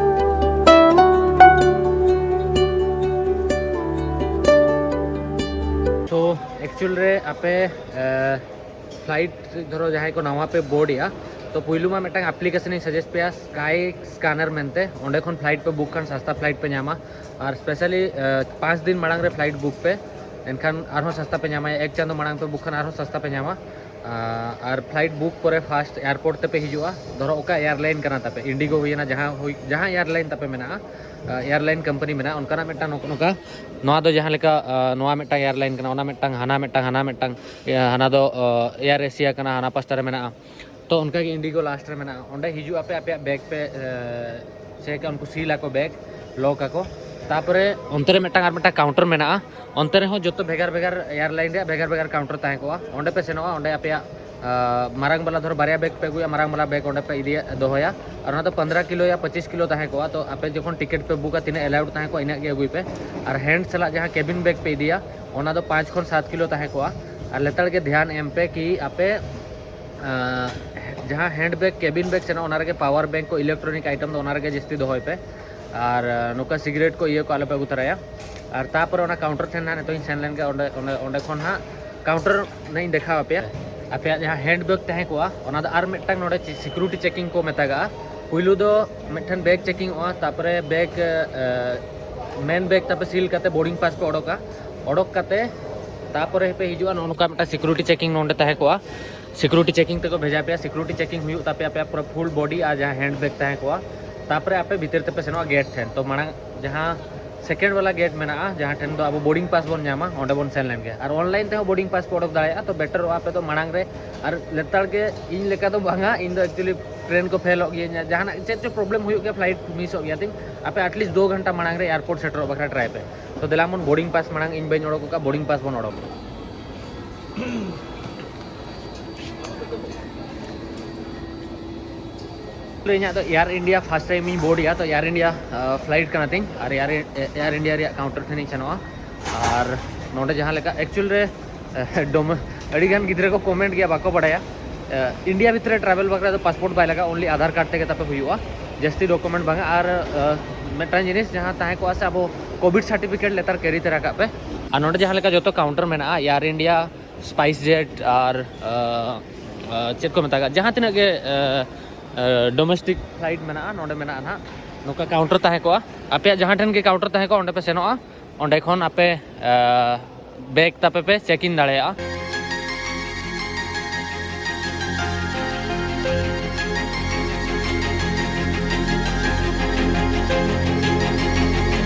So actual ᱨᱮ ᱟᱯᱮ, ᱮ, ᱯᱷᱞᱟᱭᱤᱴ ᱫᱷᱚᱨᱚ ᱡᱟᱦᱟᱸᱭ ᱠᱚ ᱱᱟᱣᱟ ᱯᱮ ᱵᱳᱨᱰ ᱮᱜᱼᱟ, ᱛᱚ ᱯᱩᱭᱞᱩ ᱢᱟ ᱢᱤᱫᱴᱟᱝ ᱟᱯᱞᱤᱠᱮᱥᱚᱱ ᱤᱧ ᱥᱟᱡᱮᱥᱴ ᱯᱮᱭᱟ, ᱥᱠᱟᱭ ᱥᱠᱟᱱᱟᱨ ᱢᱮᱱᱛᱮ᱾ ᱚᱸᱰᱮ ᱠᱷᱚᱱ ᱯᱷᱞᱟᱭᱤᱴ ᱯᱮ ᱵᱩᱠ ᱠᱷᱟᱱ ᱥᱟᱥᱛᱟ ᱯᱷᱞᱟᱭᱤᱴ ᱯᱮ ᱧᱟᱢᱟ᱾ ᱟᱨ ᱥᱯᱮᱥᱟᱞᱤ, ᱮ, ᱯᱟᱸᱪ ᱫᱤᱱ ᱢᱟᱲᱟᱝ ᱨᱮ ᱯᱷᱞᱟᱭᱤᱴ ᱵᱩᱠ ᱯᱮ, ᱮᱱᱠᱷᱟᱱ ᱟᱨᱦᱚᱸ ᱥᱟᱥᱛᱟ ᱯᱮ ᱧᱟᱢᱟ᱾ ᱮᱠ ᱪᱟᱸᱫᱳ ᱢᱟᱲᱟᱝ ᱯᱮ ᱵᱩᱠ ᱠᱷᱟᱱ ᱟᱨᱦᱚᱸ ᱥᱟᱥᱛᱟ ᱯᱮ ᱧᱟᱢᱟ᱾ ᱟ-, ᱟᱨ ᱯᱷᱞᱟᱭᱤᱴ ᱵᱩᱠ ᱯᱚᱨᱮ ᱯᱷᱟᱥᱴ ᱮᱭᱟᱨᱯᱳᱨᱴ ᱛᱮᱯᱮ ᱦᱤᱡᱩᱜᱼᱟ, ᱫᱷᱚᱨᱚ ᱚᱠᱟ ᱮᱭᱟᱨᱞᱟᱭᱤᱱ ᱠᱟᱱᱟ ᱛᱟᱯᱮ, ᱤᱱᱰᱤᱜᱳ ᱦᱩᱭᱮᱱᱟ, ᱡᱟᱦᱟᱸ ᱦᱩᱭ, ᱡᱟᱦᱟᱸ ᱮᱭᱟᱨᱞᱟᱭᱤᱱ ᱛᱟᱯᱮ ᱢᱮᱱᱟᱜᱼᱟ, ᱟ, ᱮᱭᱟᱨᱞᱟᱭᱤᱱ ᱠᱳᱢᱯᱟᱱᱤ ᱢᱮᱱᱟᱜᱼᱟ, ᱚᱱᱠᱟᱱᱟᱜ ᱢᱤᱫᱴᱟᱝ ᱱᱚᱜᱼᱚ ᱱᱚᱝᱠᱟ, ᱱᱚᱣᱟ ᱫᱚ ᱡᱟᱦᱟᱸ ᱞᱮᱠᱟ, ᱟ, ᱱᱚᱣᱟ ᱢᱤᱫᱴᱟᱝ ᱮᱭᱟᱨᱞᱟᱭᱤᱱ ᱠᱟᱱᱟ, ᱚᱱᱟ ᱢᱤᱫᱴᱟᱝ, ᱦᱟᱱᱟ ᱢᱤᱫᱴᱟᱝ, ᱦᱟᱱᱟ ᱢᱤᱫᱴᱟᱝ, ᱤᱭᱟᱹ, ᱦᱟᱱᱟ ᱫᱚ, ᱟ, ᱮᱭᱟᱨ ᱮᱥᱤᱭᱟ ᱠᱟᱱᱟ, ᱦᱟᱱᱟ ᱯᱟᱥᱴᱟ ᱨᱮ ᱢᱮᱱᱟᱜᱼᱟ᱾ ᱛᱚ ᱚᱱᱠᱟᱜᱮ ᱤᱱᱰᱤᱜᱳ ᱞᱟᱥᱴ ᱨᱮ ᱢᱮᱱᱟᱜᱼᱟ᱾ ᱚᱸᱰᱮ ᱦᱤᱡᱩᱜ ᱟᱯᱮ, ᱟᱯᱮᱭᱟᱜ ᱵᱮᱜᱽ ᱯᱮ, ᱮ, ᱪᱮᱠᱟ, ᱩᱱᱠᱩ ᱥᱤᱞ ᱟᱠᱚ ᱵᱮᱜᱽ, ᱞᱚᱠ ᱟᱠᱚ᱾ ᱛᱟᱯᱚᱨᱮ ᱚᱱᱛᱮ ᱨᱮ ᱢᱤᱫᱴᱟᱝ ᱟᱨ ᱢᱤᱫᱴᱟᱝ ᱠᱟᱣᱩᱱᱴᱟᱨ ᱢᱮᱱᱟᱜᱼᱟ᱾ ᱚᱱᱛᱮ ᱨᱮᱦᱚᱸ ᱡᱚᱛᱚ ᱵᱷᱮᱜᱟᱨ ᱵᱷᱮᱜᱟᱨ ᱮᱭᱟᱨᱞᱟᱭᱤᱱ ᱨᱮᱭᱟᱜ ᱵᱷᱮᱜᱟᱨ ᱵᱷᱮᱜᱟᱨ ᱠᱟᱣᱩᱱᱴᱟᱨ ᱛᱟᱦᱮᱸ ᱠᱚᱜᱼᱟ᱾ ᱚᱸᱰᱮ ᱯᱮ ᱥᱮᱱᱚᱜᱼᱟ, ᱚᱸᱰᱮ ᱟᱯᱮᱭᱟᱜ ᱢᱟᱨᱟᱝ ᱵᱟᱞᱟ, ᱫᱷᱚᱨᱚ ᱵᱟᱨᱭᱟ ᱵᱮᱜᱽ ᱯᱮ ᱟᱹᱜᱩᱭᱟ, ᱢᱟᱨᱟᱝ ᱵᱟᱞᱟ ᱵᱮᱜᱽ ᱚᱸᱰᱮ ᱯᱮ ᱤᱫᱤᱭᱟ, ᱫᱚᱦᱚᱭᱟ᱾ ᱟᱨ ᱚᱱᱟ ᱫᱚ ᱯᱚᱱᱫᱽᱨᱚ ᱠᱤᱞᱳ ᱭᱟ ᱯᱚᱸᱪᱤᱥ ᱠᱤᱞᱳ ᱛᱟᱦᱮᱸ ᱠᱚᱜᱼᱟ᱾ ᱛᱚ ᱟᱯᱮ ᱡᱚᱠᱷᱚᱱ ᱴᱤᱠᱤᱴ ᱯᱮ ᱵᱩᱠᱟ, ᱛᱤᱱᱟᱹᱜ ᱮᱞᱟᱣᱩᱰ ᱛᱟᱦᱮᱸ ᱠᱚᱜᱼᱟ, ᱤᱱᱟᱹᱜ ᱜᱮ ᱟᱹᱜᱩᱭ ᱯᱮ᱾ ᱟᱨ ᱦᱮᱸᱰ ᱥᱟᱞᱟᱜ ᱡᱟᱦᱟᱸ ᱠᱮᱵᱤᱱ ᱵᱮᱜᱽ ᱯᱮ ᱤᱫᱤᱭᱟ, ᱚᱱᱟ ᱫᱚ ᱯᱟᱸᱪ ᱠᱷᱚᱱ ᱥᱟᱛ ᱠᱤᱞᱳ ᱛᱟᱦᱮᱸ ᱠᱚᱜᱼᱟ᱾ ᱟᱨ ᱞᱮᱛᱟᱲ ᱜᱮ ᱫᱷᱮᱭᱟᱱ ᱮᱢ ᱯᱮ ᱠᱤ ᱟᱯᱮ ᱟᱸ, ᱡᱟᱦᱟᱸ ᱦᱮᱱᱰ ᱵᱮᱜᱽ, ᱠᱮᱵᱤᱱ ᱵᱮᱜᱽ ᱥᱮᱱᱚᱜᱼᱟ, ᱚᱱᱟ ᱨᱮᱜᱮ ᱯᱟᱣᱟᱨ ᱵᱮᱝᱠ ᱠᱚ, ᱤᱞᱮᱠᱴᱨᱚᱱᱤᱠ ᱟᱭᱴᱮᱢ ᱫᱚ ᱚᱱᱟ ᱨᱮᱜᱮ ᱡᱟᱹᱥᱛᱤ ᱫᱚᱦᱚᱭ ᱯᱮ᱾ ᱟᱨ ᱟᱸ, ᱱᱚᱝᱠᱟ ᱥᱤᱜᱟᱨᱮᱴ ᱠᱚ, ᱤᱭᱟᱹ ᱠᱚ ᱟᱞᱚ ᱯᱮ ᱟᱹᱜᱩ ᱛᱚᱨᱟᱭᱟ᱾ ᱟᱨ ᱛᱟᱯᱚᱨᱮ ᱚᱱᱟ ᱠᱟᱣᱩᱱᱴᱟᱨ ᱴᱷᱮᱱ ᱦᱟᱸᱜ ᱱᱤᱛᱚᱜ ᱤᱧ ᱥᱮᱱ ᱞᱮᱱ ᱜᱮ, ᱚᱸᱰᱮ, ᱚᱸᱰᱮ, ᱚᱸᱰᱮ ᱠᱷᱚᱱ ᱦᱟᱸᱜ ᱠᱟᱣᱩᱱᱴᱟᱨ ᱱᱟᱜ ᱤᱧ ᱫᱮᱠᱷᱟᱣ ᱟᱯᱮᱭᱟ᱾ ᱟᱯᱮᱭᱟᱜ ᱡᱟᱦᱟᱸ ᱦᱮᱱᱰ ᱵᱮᱜᱽ ᱛᱟᱦᱮᱸ ᱠᱚᱜᱼᱟ, ᱚᱱᱟ ᱫᱚ ᱟᱨ ᱢᱤᱫᱴᱟᱝ ᱱᱚᱰᱮ ᱪᱮ-, ᱥᱤᱠᱩᱨᱤᱴᱤ ᱪᱮᱠᱤᱝ ᱠᱚ ᱢᱮᱛᱟᱜᱟᱜᱼᱟ᱾ ᱯᱩᱭᱞᱩ ᱫᱚ ᱢᱤᱫᱴᱷᱮᱱ ᱵᱮᱜᱽ ᱪᱮᱠᱤᱝ ᱚᱜᱼᱟ, ᱛᱟᱯᱚᱨᱮ ᱵᱮᱜᱽ, ᱟᱸ, ᱢᱮᱱ ᱵᱮᱜᱽ ᱛᱟᱯᱮ ᱥᱤᱞ ᱠᱟᱛᱮ ᱵᱳᱨᱰᱤᱝ ᱯᱟᱥ ᱯᱮ ᱚᱰᱚᱠᱟ᱾ ᱚᱰᱚᱠ ᱠᱟᱛᱮ ᱛᱟᱯᱚᱨᱮ ᱯᱮ ᱦᱤᱡᱩᱜᱼᱟ, ᱱᱚᱜᱼᱚ ᱱᱚᱝᱠᱟ ᱢᱤᱫᱴᱟᱝ ᱥᱤᱠᱩᱨᱤᱴᱤ ᱪᱮᱠᱤᱝ ᱱᱚᱰᱮ ᱛᱟᱦᱮᱸ ᱠᱚᱜᱼᱟ᱾ ᱥᱤᱠᱩᱨᱤᱴᱤ ᱪᱮᱠᱤᱝ ᱛᱮᱠᱚ ᱵᱷᱮᱡᱟ ᱯᱮᱭᱟ᱾ ᱥᱤᱠᱩᱨᱤᱴᱤ ᱪᱮᱠᱤᱝ ᱦᱩᱭᱩᱜ ᱛᱟᱯᱮᱭᱟ, ᱟᱯᱮᱭᱟᱜ ᱯᱩᱨᱟᱹ ᱯᱷᱩᱞ ᱵᱚᱰᱤ ᱟᱨ ᱡᱟᱦᱟᱸ ᱦᱮᱱᱰ ᱵᱮᱜᱽ ᱛᱟᱦᱮᱸ ᱠᱚᱜᱼᱟ᱾ ᱛᱟᱯᱚᱨᱮ ᱟᱯᱮ ᱵᱷᱤᱛᱤᱨ ᱛᱮᱯᱮ ᱥᱮᱱᱚᱜᱼᱟ ᱜᱮᱴ ᱴᱷᱮᱱ᱾ ᱛᱚ ᱢᱟᱲᱟᱝ ᱡᱟᱦᱟᱸ ᱥᱮᱠᱮᱱᱰ ᱵᱟᱞᱟ ᱜᱮᱴ ᱢᱮᱱᱟᱜᱼᱟ, ᱡᱟᱦᱟᱸ ᱴᱷᱮᱱ ᱫᱚ ᱟᱵᱚ ᱵᱳᱨᱰᱤᱝ ᱯᱟᱥ ᱵᱚᱱ ᱧᱟᱢᱟ, ᱚᱸᱰᱮ ᱵᱚᱱ ᱥᱮᱱ ᱞᱮᱱ ᱜᱮ᱾ ᱟᱨ ᱚᱱᱞᱟᱭᱤᱱ ᱛᱮᱦᱚᱸ ᱵᱳᱨᱰᱤᱝ ᱯᱟᱥ ᱯᱮ ᱚᱰᱚᱠ ᱫᱟᱲᱮᱭᱟᱜᱼᱟ᱾ ᱛᱚ ᱵᱮᱴᱟᱨᱚᱜᱼᱟ ᱟᱯᱮ ᱫᱚ ᱢᱟᱲᱟᱝ ᱨᱮ, ᱟᱨ ᱞᱮᱛᱟᱲ ᱜᱮ ᱤᱧ ᱞᱮᱠᱟ ᱫᱚ ᱵᱟᱝᱟ, ᱤᱧ ᱫᱚ ᱮᱠᱪᱩᱭᱮᱞᱤ ᱴᱨᱮᱱ ᱠᱚ ᱯᱷᱮᱞᱚᱜ ᱜᱤᱭᱟᱹᱧ, ᱡᱟᱦᱟᱱᱟᱜ ᱪᱮᱫ ᱪᱚ ᱯᱨᱚᱵᱞᱮᱢ ᱦᱩᱭᱩᱜ ᱜᱮᱭᱟ, ᱯᱷᱞᱟᱭᱤᱴ ᱢᱤᱥᱚᱜ ᱜᱮᱭᱟ ᱛᱤᱧ᱾ ᱟᱯᱮ ᱟᱴᱞᱤᱥᱴ ᱫᱩ ᱜᱷᱚᱱᱴᱟ ᱢᱟᱲᱟᱝ ᱨᱮ ᱮᱭᱟᱨᱯᱳᱨᱴ ᱥᱮᱴᱮᱨᱚᱜ ᱵᱟᱠᱷᱨᱟ ᱴᱨᱟᱭ ᱯᱮ᱾ ᱛᱚ ᱫᱮᱞᱟ ᱵᱚᱱ ᱵᱳᱨᱰᱤᱝ ᱯᱟᱥ ᱢᱟᱲᱟᱝ, ᱤᱧ ᱵᱟᱹᱧ ᱚᱰᱚᱠ ᱟᱠᱟᱫ, ᱵᱳᱨᱰᱤᱝ ᱯᱟᱥ ᱵᱚᱱ ᱚᱰᱚᱠ᱾ ᱤᱧᱟᱹᱜ ᱫᱚ ᱮᱭᱟᱨ ᱤᱱᱰᱤᱭᱟ ᱯᱷᱟᱥᱴ ᱴᱟᱭᱤᱢ ᱤᱧ ᱵᱳᱨᱰ ᱮᱭᱟ, ᱛᱚ ᱮᱭᱟᱨ ᱤᱱᱰᱤᱭᱟ ᱯᱷᱞᱟᱭᱤᱴ ᱠᱟᱱᱟ ᱛᱤᱧ, ᱟᱨ ᱮᱭᱟᱨ, ᱮᱭᱟᱨ ᱤᱱᱰᱤᱭᱟ ᱨᱮᱭᱟᱜ ᱠᱟᱣᱩᱱᱴᱟᱨ ᱴᱷᱮᱱᱤᱧ ᱥᱮᱱᱚᱜᱼᱟ᱾ ᱟᱨ ᱱᱚᱰᱮ ᱡᱟᱦᱟᱸ ᱞᱮᱠᱟ ᱮᱠᱪᱩᱭᱮᱞ ᱨᱮ ᱰᱚᱢᱮ ᱟᱹᱰᱤᱜᱟᱱ ᱜᱤᱫᱽᱨᱟᱹ ᱠᱚ ᱠᱚᱢᱮᱱᱴ ᱜᱮᱭᱟ, ᱵᱟᱠᱚ ᱵᱟᱲᱟᱭᱟ᱾ ᱤᱱᱰᱤᱭᱟ ᱵᱷᱤᱛᱨᱤ ᱨᱮ ᱴᱨᱟᱵᱷᱮᱞ ᱵᱟᱠᱷᱨᱟ ᱫᱚ ᱯᱟᱥᱯᱳᱨᱴ ᱵᱟᱭ ᱞᱟᱜᱟᱜᱼᱟ, ᱚᱱᱞᱤ ᱟᱫᱷᱟᱨ ᱠᱟᱨᱰ ᱛᱮᱜᱮ ᱛᱟᱯᱮ ᱦᱩᱭᱩᱜᱼᱟ, ᱡᱟᱹᱥᱛᱤ ᱰᱚᱠᱩᱢᱮᱱᱴ ᱵᱟᱝᱟ᱾ ᱟᱨ ᱢᱤᱫᱴᱟᱝ ᱡᱤᱱᱤᱥ ᱡᱟᱦᱟᱸ ᱛᱟᱦᱮᱸ ᱠᱚᱜᱼᱟ ᱥᱮ, ᱟᱵᱚ ᱠᱳᱵᱷᱤᱰ ᱥᱟᱨᱴᱤᱯᱷᱤᱠᱮᱴ ᱞᱮᱛᱟᱨ ᱠᱮᱨᱤ ᱛᱚᱨᱟ ᱠᱟᱜ ᱯᱮ᱾ ᱟᱨ ᱱᱚᱰᱮ ᱡᱟᱦᱟᱸ ᱞᱮᱠᱟ ᱡᱚᱛᱚ ᱠᱟᱣᱩᱱᱴᱟᱨ ᱢᱮᱱᱟᱜᱼᱟ, ᱮᱭᱟᱨ ᱤᱱᱰᱤᱭᱟ, ᱥᱯᱟᱭᱤᱥ ᱡᱮᱴ ᱟᱨ ᱪᱮᱫ ᱠᱚ ᱢᱮᱛᱟᱜᱼᱟ, ᱡᱟᱦᱟᱸ ᱛᱤᱱᱟᱹᱜ ᱜᱮ ᱰᱚᱢᱮᱥᱴᱤᱠ ᱯᱷᱞᱟᱭᱤᱴ ᱢᱮᱱᱟᱜᱼᱟ, ᱱᱚᱰᱮ ᱢᱮᱱᱟᱜᱼᱟ ᱱᱟᱦᱟᱜ ᱱᱚᱝᱠᱟ ᱠᱟᱣᱩᱱᱴᱟᱨ ᱛᱟᱦᱮᱸ ᱠᱚᱜᱼᱟ᱾ ᱟᱯᱮᱭᱟᱜ ᱡᱟᱦᱟᱸ ᱴᱷᱮᱱ ᱜᱮ ᱠᱟᱣᱩᱱᱴᱟᱨ ᱛᱟᱦᱮᱸ ᱠᱚᱜᱼᱟ, ᱚᱸᱰᱮ ᱯᱮ ᱥᱮᱱᱚᱜᱼᱟ, ᱚᱸᱰᱮ ᱠᱷᱚᱱ ᱟᱯᱮ ᱵᱮᱜᱽ ᱛᱟᱯᱮ ᱯᱮ ᱪᱮᱠ ᱤᱱ ᱫᱟᱲᱮᱭᱟᱜᱼᱟ᱾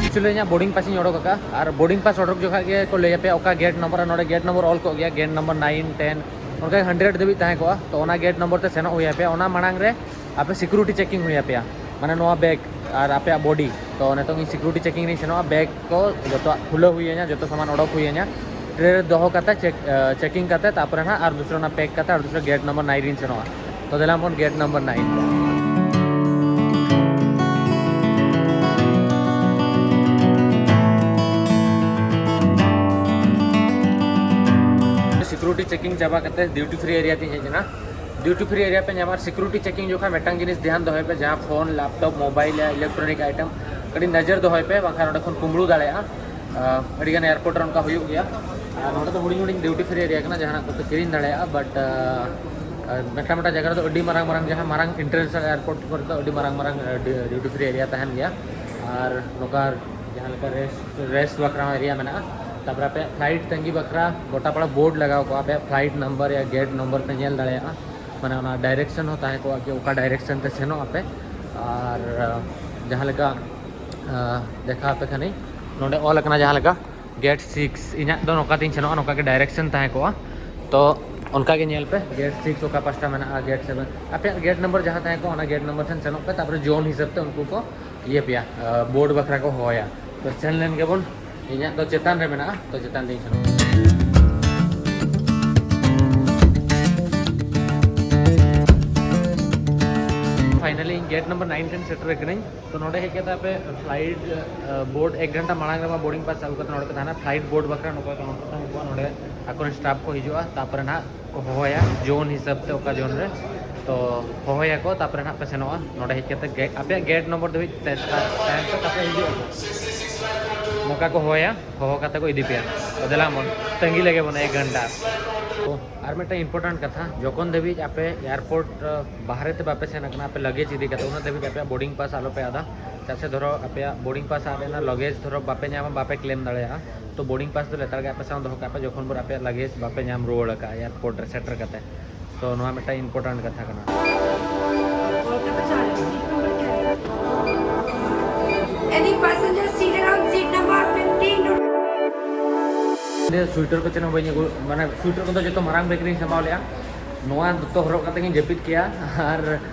ᱮᱠᱪᱩᱭᱮᱞᱤ ᱤᱧᱟᱹᱜ ᱵᱳᱨᱰᱤᱝ ᱯᱟᱥ ᱤᱧ ᱚᱰᱚᱠ ᱟᱠᱟᱫᱼᱟ, ᱟᱨ ᱵᱳᱨᱰᱤᱝ ᱯᱟᱥ ᱚᱰᱚᱠ ᱡᱚᱠᱷᱟᱜ ᱜᱮ ᱠᱚ ᱞᱟᱹᱭ ᱟᱯᱮᱭᱟ ᱚᱠᱟ ᱜᱮᱴ ᱱᱚᱢᱵᱚᱨ, ᱟᱨ ᱱᱚᱰᱮ ᱜᱮᱴ ᱱᱚᱢᱵᱚᱨ ᱚᱞ ᱠᱚᱜ ᱜᱮᱭᱟ, ᱜᱮᱴ ᱱᱚᱢᱵᱚᱨ ᱱᱟᱭᱤᱱ, ᱴᱮᱱ, ᱚᱱᱠᱟ ᱦᱟᱱᱰᱨᱮᱰ ᱫᱷᱟᱹᱵᱤᱡ ᱛᱟᱦᱮᱸ ᱠᱚᱜᱼᱟ᱾ ᱛᱚ ᱚᱱᱟ ᱜᱮᱴ ᱱᱚᱢᱵᱚᱨ ᱛᱮ ᱥᱮᱱᱚᱜ ᱦᱩᱭ ᱟᱯᱮᱭᱟ, ᱚᱱᱟ ᱢᱟᱲᱟᱝ ᱨᱮ ᱟᱯᱮ ᱥᱤᱠᱩᱨᱤᱴᱤ ᱪᱮᱠᱤᱝ ᱦᱩᱭ ᱟᱯᱮᱭᱟ, ᱢᱟᱱᱮ ᱱᱚᱣᱟ ᱵᱮᱜᱽ ᱟᱨ ᱟᱯᱮᱭᱟᱜ ᱵᱚᱰᱤ᱾ ᱛᱚ ᱱᱤᱛᱚᱝ ᱤᱧ ᱥᱤᱠᱩᱨᱤᱴᱤ ᱪᱮᱠᱤᱝ ᱨᱤᱧ ᱥᱮᱱᱚᱜᱼᱟ, ᱵᱮᱜᱽ ᱠᱚ ᱡᱚᱛᱚᱣᱟᱜ ᱠᱷᱩᱞᱟᱹᱣ ᱦᱩᱭᱟᱹᱧᱟ, ᱡᱚᱛᱚ ᱥᱟᱢᱟᱱ ᱚᱰᱚᱠ ᱦᱩᱭᱟᱹᱧᱟ᱾ ᱴᱨᱮ ᱨᱮ ᱫᱚᱦᱚ ᱠᱟᱛᱮ ᱪᱮᱠ ᱪᱮᱠᱤᱝ ᱠᱟᱛᱮ, ᱛᱟᱨᱯᱚᱨᱮ ᱦᱟᱸᱜ ᱟᱨ ᱫᱩᱥᱨᱟ ᱚᱱᱟ ᱯᱮᱠ ᱠᱟᱛᱮ ᱟᱨ ᱫᱩᱥᱨᱟ ᱜᱮᱴ ᱱᱟᱢᱵᱟᱨ ᱱᱟᱭᱤᱱ ᱨᱤᱧ ᱥᱮᱱᱚᱜᱼᱟ᱾ ᱛᱚ ᱫᱮᱞᱟ ᱵᱚᱱ gate number nine. Security checking ᱪᱟᱵᱟ ᱠᱟᱛᱮ ᱰᱤᱭᱩᱴᱤ ᱯᱷᱨᱤ ᱮᱨᱤᱭᱟ ᱛᱤᱧ ᱦᱮᱡ ᱮᱱᱟ᱾ ᱰᱤᱭᱩᱴᱤ ᱯᱷᱨᱤ ᱮᱨᱤᱭᱟ ᱯᱮ ᱧᱟᱢᱟ᱾ ᱟᱨ ᱥᱤᱠᱩᱨᱤᱴᱤ ᱪᱮᱠᱤᱝ ᱡᱚᱠᱷᱚᱱ ᱢᱤᱫᱴᱟᱝ ᱡᱤᱱᱤᱥ ᱫᱷᱮᱭᱟᱱ ᱫᱚᱦᱚᱭ ᱯᱮ, ᱡᱟᱦᱟᱸ ᱯᱷᱳᱱ, ᱞᱮᱯᱴᱚᱯ, ᱢᱳᱵᱟᱭᱤᱞ ᱭᱟ ᱤᱞᱮᱠᱴᱨᱚᱱᱤᱠ ᱟᱭᱴᱮᱢ ᱠᱟᱹᱴᱤᱡ ᱱᱚᱡᱚᱨ ᱫᱚᱦᱚᱭ ᱯᱮ, ᱵᱟᱝᱠᱷᱟᱱ ᱚᱸᱰᱮ ᱠᱷᱚᱱ ᱠᱩᱢᱵᱽᱲᱩ ᱫᱟᱲᱮᱭᱟᱜᱼᱟ᱾ ᱟᱹᱰᱤᱜᱟᱱ ᱮᱭᱟᱨᱯᱳᱨᱴ ᱨᱮ ᱚᱱᱠᱟ ᱦᱩᱭᱩᱜ ᱜᱮᱭᱟ᱾ ᱟᱨ ᱱᱚᱰᱮ ᱫᱚ ᱦᱩᱰᱤᱧ ᱦᱩᱰᱤᱧ ᱰᱤᱭᱩᱴᱤ ᱯᱷᱨᱤ ᱮᱨᱤᱭᱟ ᱠᱟᱱᱟ, ᱡᱟᱦᱟᱱᱟᱜ ᱠᱚᱯᱮ ᱠᱤᱨᱤᱧ ᱫᱟᱲᱮᱭᱟᱜᱼᱟ᱾ ᱵᱟᱴ ᱢᱤᱫᱴᱟᱝ ᱢᱤᱫᱴᱟᱝ ᱡᱟᱭᱜᱟ ᱨᱮᱫᱚ ᱟᱹᱰᱤ ᱢᱟᱨᱟᱝ ᱢᱟᱨᱟᱝ, ᱡᱟᱦᱟᱸ ᱢᱟᱨᱟᱝ ᱤᱱᱴᱟᱨᱱᱮᱥᱱᱟᱞ ᱮᱭᱟᱨᱯᱳᱨᱴ ᱠᱚᱨᱮ ᱫᱚ ᱟᱹᱰᱤ ᱢᱟᱨᱟᱝ ᱢᱟᱨᱟᱝ ᱰᱤᱭᱩᱴᱤ ᱯᱷᱨᱤ ᱮᱨᱤᱭᱟ ᱛᱟᱦᱮᱱ ᱜᱮᱭᱟ᱾ ᱟᱨ ᱱᱚᱝᱠᱟ ᱡᱟᱦᱟᱸ ᱞᱮᱠᱟ ᱨᱮᱥᱴ ᱨᱮᱥᱴ ᱵᱟᱠᱷᱨᱟ ᱦᱚᱸ ᱮᱨᱤᱭᱟ ᱢᱮᱱᱟᱜᱼᱟ᱾ ᱛᱟᱨᱯᱚᱨᱮ ᱟᱯᱮᱭᱟᱜ ᱯᱷᱞᱟᱭᱤᱴ ᱛᱟᱺᱜᱤ ᱵᱟᱠᱷᱨᱟ ᱜᱚᱴᱟ ᱯᱟᱲᱟ ᱵᱳᱨᱰ ᱞᱟᱜᱟᱣ ᱠᱚᱜᱼᱟ᱾ ᱟᱯᱮᱭᱟᱜ ᱯᱷᱞᱟᱭᱤᱴ ᱱᱟᱢᱵᱟᱨ ᱭᱟ ᱜᱮᱴ ᱱᱚᱢᱵᱚᱨ ᱯᱮ ᱧᱮᱞ ᱫᱟᱲᱮᱭᱟᱜᱼᱟ, ᱢᱟᱱᱮ ᱚᱱᱟ ᱰᱟᱭᱨᱮᱠᱥᱚᱱ ᱦᱚᱸ ᱛᱟᱦᱮᱸ ᱠᱚᱜᱼᱟ ᱡᱮ ᱚᱠᱟ ᱰᱟᱭᱨᱮᱠᱥᱚᱱ ᱛᱮ ᱥᱮᱱᱚᱜ ᱟᱯᱮ᱾ ᱟᱨ ᱡᱟᱦᱟᱸ ᱞᱮᱠᱟ ᱫᱮᱠᱷᱟᱣ ᱟᱯᱮ ᱠᱷᱟᱱᱤᱧ, ᱱᱚᱰᱮ ᱚᱞ ᱟᱠᱟᱱᱟ ᱡᱟᱦᱟᱸ ᱞᱮᱠᱟ ᱜᱮᱴ ᱥᱤᱠᱥ, ᱤᱧᱟᱹᱜ ᱫᱚ ᱱᱚᱝᱠᱟ ᱛᱤᱧ ᱥᱮᱱᱚᱜᱼᱟ, ᱱᱚᱝᱠᱟ ᱜᱮ ᱰᱟᱭᱨᱮᱠᱥᱚᱱ ᱛᱟᱦᱮᱸ ᱠᱚᱜᱼᱟ᱾ ᱛᱚ ᱚᱱᱠᱟ ᱜᱮ ᱧᱮᱞ ᱯᱮ, ᱜᱮᱴ ᱥᱤᱠᱥ ᱚᱠᱟ ᱯᱟᱥᱴᱟ ᱢᱮᱱᱟᱜᱼᱟ, ᱜᱮᱴ ᱥᱮᱵᱷᱮᱱ, ᱟᱯᱮᱭᱟᱜ ᱜᱮᱴ ᱱᱟᱢᱵᱟᱨ ᱡᱟᱦᱟᱸ ᱛᱟᱦᱮᱸ ᱠᱚᱜᱼᱟ, ᱚᱱᱟ ᱜᱮᱴ ᱱᱟᱢᱵᱟᱨ ᱴᱷᱮᱱ ᱥᱮᱱᱚᱜ ᱯᱮ᱾ ᱛᱟᱨᱯᱚᱨᱮ ᱡᱳᱱ ᱦᱤᱥᱟᱹᱵ ᱛᱮ ᱩᱱᱠᱩ ᱠᱚ ᱤᱭᱟᱹ ᱯᱮᱭᱟ, ᱵᱳᱨᱰ ᱵᱟᱠᱷᱨᱟ ᱠᱚ ᱦᱚᱦᱚᱭᱟ᱾ ᱛᱚ ᱥᱮᱱ ᱞᱮᱱ ᱜᱮᱵᱚᱱ, ᱤᱧᱟᱹᱜ ᱫᱚ ᱪᱮᱛᱟᱱ ᱨᱮ ᱢᱮᱱᱟᱜᱼᱟ, ᱛᱚ ᱪᱮᱛᱟᱱ ᱛᱮᱧ ᱥᱮᱱᱚᱜᱼᱟ᱾ ᱯᱷᱟᱭᱱᱟᱞᱤ ᱤᱧ ᱜᱮᱴ ᱱᱟᱢᱵᱟᱨ ᱱᱟᱭᱤᱱ ᱴᱷᱮᱱ ᱥᱮᱴᱮᱨ ᱟᱠᱟᱱᱟᱹᱧ᱾ ᱛᱚ ᱱᱚᱰᱮ ᱦᱮᱡ ᱠᱟᱛᱮ ᱟᱯᱮ ᱯᱷᱞᱟᱭᱤᱴ ᱵᱳᱨᱰ ᱮᱠ ᱜᱷᱚᱱᱴᱟ ᱢᱟᱲᱟᱝ ᱨᱮᱢᱟ ᱵᱳᱨᱰᱤᱝ ᱯᱟᱥ ᱟᱹᱜᱩ ᱠᱟᱛᱮ ᱱᱚᱰᱮ ᱯᱮ ᱛᱟᱦᱮᱱᱟ᱾ ᱯᱷᱞᱟᱭᱤᱴ ᱵᱳᱨᱰ ᱵᱟᱠᱷᱨᱟ ᱱᱚᱝᱠᱟ ᱠᱟᱣᱩᱱᱴᱟᱨ ᱛᱟᱦᱮᱸ ᱠᱚᱜᱼᱟ᱾ ᱱᱚᱰᱮ ᱟᱠᱚᱨᱮᱱ ᱥᱴᱟᱯ ᱠᱚ ᱦᱤᱡᱩᱜᱼᱟ, ᱛᱟᱨᱯᱚᱨᱮ ᱱᱟᱦᱟᱜ ᱠᱚ ᱦᱚᱦᱚᱭᱟ ᱡᱳᱱ ᱦᱤᱥᱟᱹᱵ ᱛᱮ, ᱚᱠᱟ ᱡᱳᱱ ᱨᱮ᱾ ᱛᱚ ᱦᱚᱦᱚᱭᱟᱠᱚ, ᱛᱟᱨᱯᱚᱨᱮ ᱱᱟᱦᱟᱜ ᱯᱮ ᱥᱮᱱᱚᱜᱼᱟ᱾ ᱱᱚᱰᱮ ᱦᱮᱡ ᱠᱟᱛᱮ ᱜᱮ ᱟᱯᱮᱭᱟᱜ ᱜᱮᱴ ᱱᱚᱢᱵᱚᱨ ᱫᱷᱟᱹᱵᱤᱡ ᱛᱮ ᱛᱟᱦᱮᱱ ᱯᱮ, ᱛᱟᱨᱯᱚᱨᱮ ᱦᱤᱡᱩᱜ ᱟᱠᱚ᱾ ᱱᱚᱝᱠᱟ ᱠᱚ ᱦᱚᱦᱚᱭᱟ, ᱦᱚᱦᱚ ᱠᱟᱛᱮ ᱠᱚ ᱤᱫᱤ ᱯᱮᱭᱟ᱾ ᱛᱚ ᱫᱮᱞᱟ ᱵᱚᱱ ᱛᱟᱺᱜᱤ ᱞᱮᱜᱮ ᱵᱚᱱ ᱮᱠ ᱜᱷᱚᱱᱴᱟ᱾ ᱛᱚ ᱟᱨ ᱢᱤᱫᱴᱟᱝ ᱤᱢᱯᱚᱨᱴᱮᱱᱴ ᱠᱟᱛᱷᱟ, ᱡᱚᱠᱷᱚᱱ ᱫᱷᱟᱹᱵᱤᱡ ᱟᱯᱮ ᱮᱭᱟᱨᱯᱳᱨᱴ ᱵᱟᱦᱨᱮ ᱛᱮ ᱵᱟᱯᱮ ᱥᱮᱱ ᱟᱠᱟᱱᱟ, ᱟᱯᱮ ᱞᱟᱜᱮᱡᱽ ᱤᱫᱤ ᱠᱟᱛᱮ, ᱩᱱᱟᱹᱜ ᱫᱷᱟᱹᱵᱤᱡ ᱟᱯᱮᱭᱟᱜ ᱵᱳᱨᱰᱤᱝ ᱯᱟᱥ ᱟᱞᱚᱯᱮ ᱟᱫᱟ᱾ ᱪᱮᱫᱟᱜ ᱥᱮ ᱫᱷᱚᱨᱚ ᱟᱯᱮᱭᱟᱜ ᱵᱳᱨᱰᱤᱝ ᱯᱟᱥ ᱟᱫ ᱮᱱᱟ, ᱞᱟᱜᱮᱡᱽ ᱫᱷᱚᱨᱚ ᱵᱟᱯᱮ ᱧᱟᱢᱟ, ᱵᱟᱯᱮ ᱠᱞᱮᱢ ᱫᱟᱲᱮᱭᱟᱜᱼᱟ᱾ ᱛᱚ ᱵᱳᱨᱰᱤᱝ ᱯᱟᱥ ᱫᱚ ᱞᱮᱛᱟᱲ ᱜᱮ ᱟᱯᱮ ᱥᱟᱶ ᱫᱚᱦᱚ ᱠᱟᱜ ᱯᱮ, ᱡᱚᱠᱷᱚᱱ ᱵᱷᱳᱨ ᱟᱯᱮᱭᱟᱜ ᱞᱟᱜᱮᱡᱽ ᱵᱟᱯᱮ ᱧᱟᱢ ᱨᱩᱣᱟᱹᱲ ᱟᱠᱟᱫᱼᱟ ᱮᱭᱟᱨᱯᱳᱨᱴ ᱨᱮ ᱥᱮᱴᱮᱨ ᱠᱟᱛᱮ᱾ ᱛᱚ ᱱᱚᱣᱟ ᱢᱤᱫᱴᱟᱝ ᱤᱢᱯᱚᱨᱴᱮᱱᱴ ᱠᱟᱛᱷᱟ ᱠᱟᱱᱟ᱾ ᱠᱳᱞᱠᱟᱛᱟ ᱡᱟ ᱨᱮ ᱥᱤᱴ ᱱᱟᱢᱵᱟᱨ ᱠᱮᱭᱟ ᱦᱮᱸ? Any passenger seated on seat number fifteen do sweater ᱠᱚ ᱪᱮᱫ ᱦᱚᱸ ᱵᱟᱹᱧ ᱟᱹᱜᱩ, ᱢᱟᱱᱮ ᱥᱩᱭᱴᱟᱨ ᱠᱚᱫᱚ ᱡᱚᱛᱚ ᱢᱟᱨᱟᱝ ᱵᱮᱜᱽ ᱨᱤᱧ ᱥᱟᱢᱵᱟᱣ ᱞᱮᱜᱼᱟ᱾ ᱱᱚᱣᱟ ᱫᱚᱛᱚ ᱦᱚᱨᱚᱜ ᱠᱟᱛᱮ ᱜᱤᱧ ᱡᱟᱹᱯᱤᱫ ᱠᱮᱭᱟ᱾ ᱟᱨ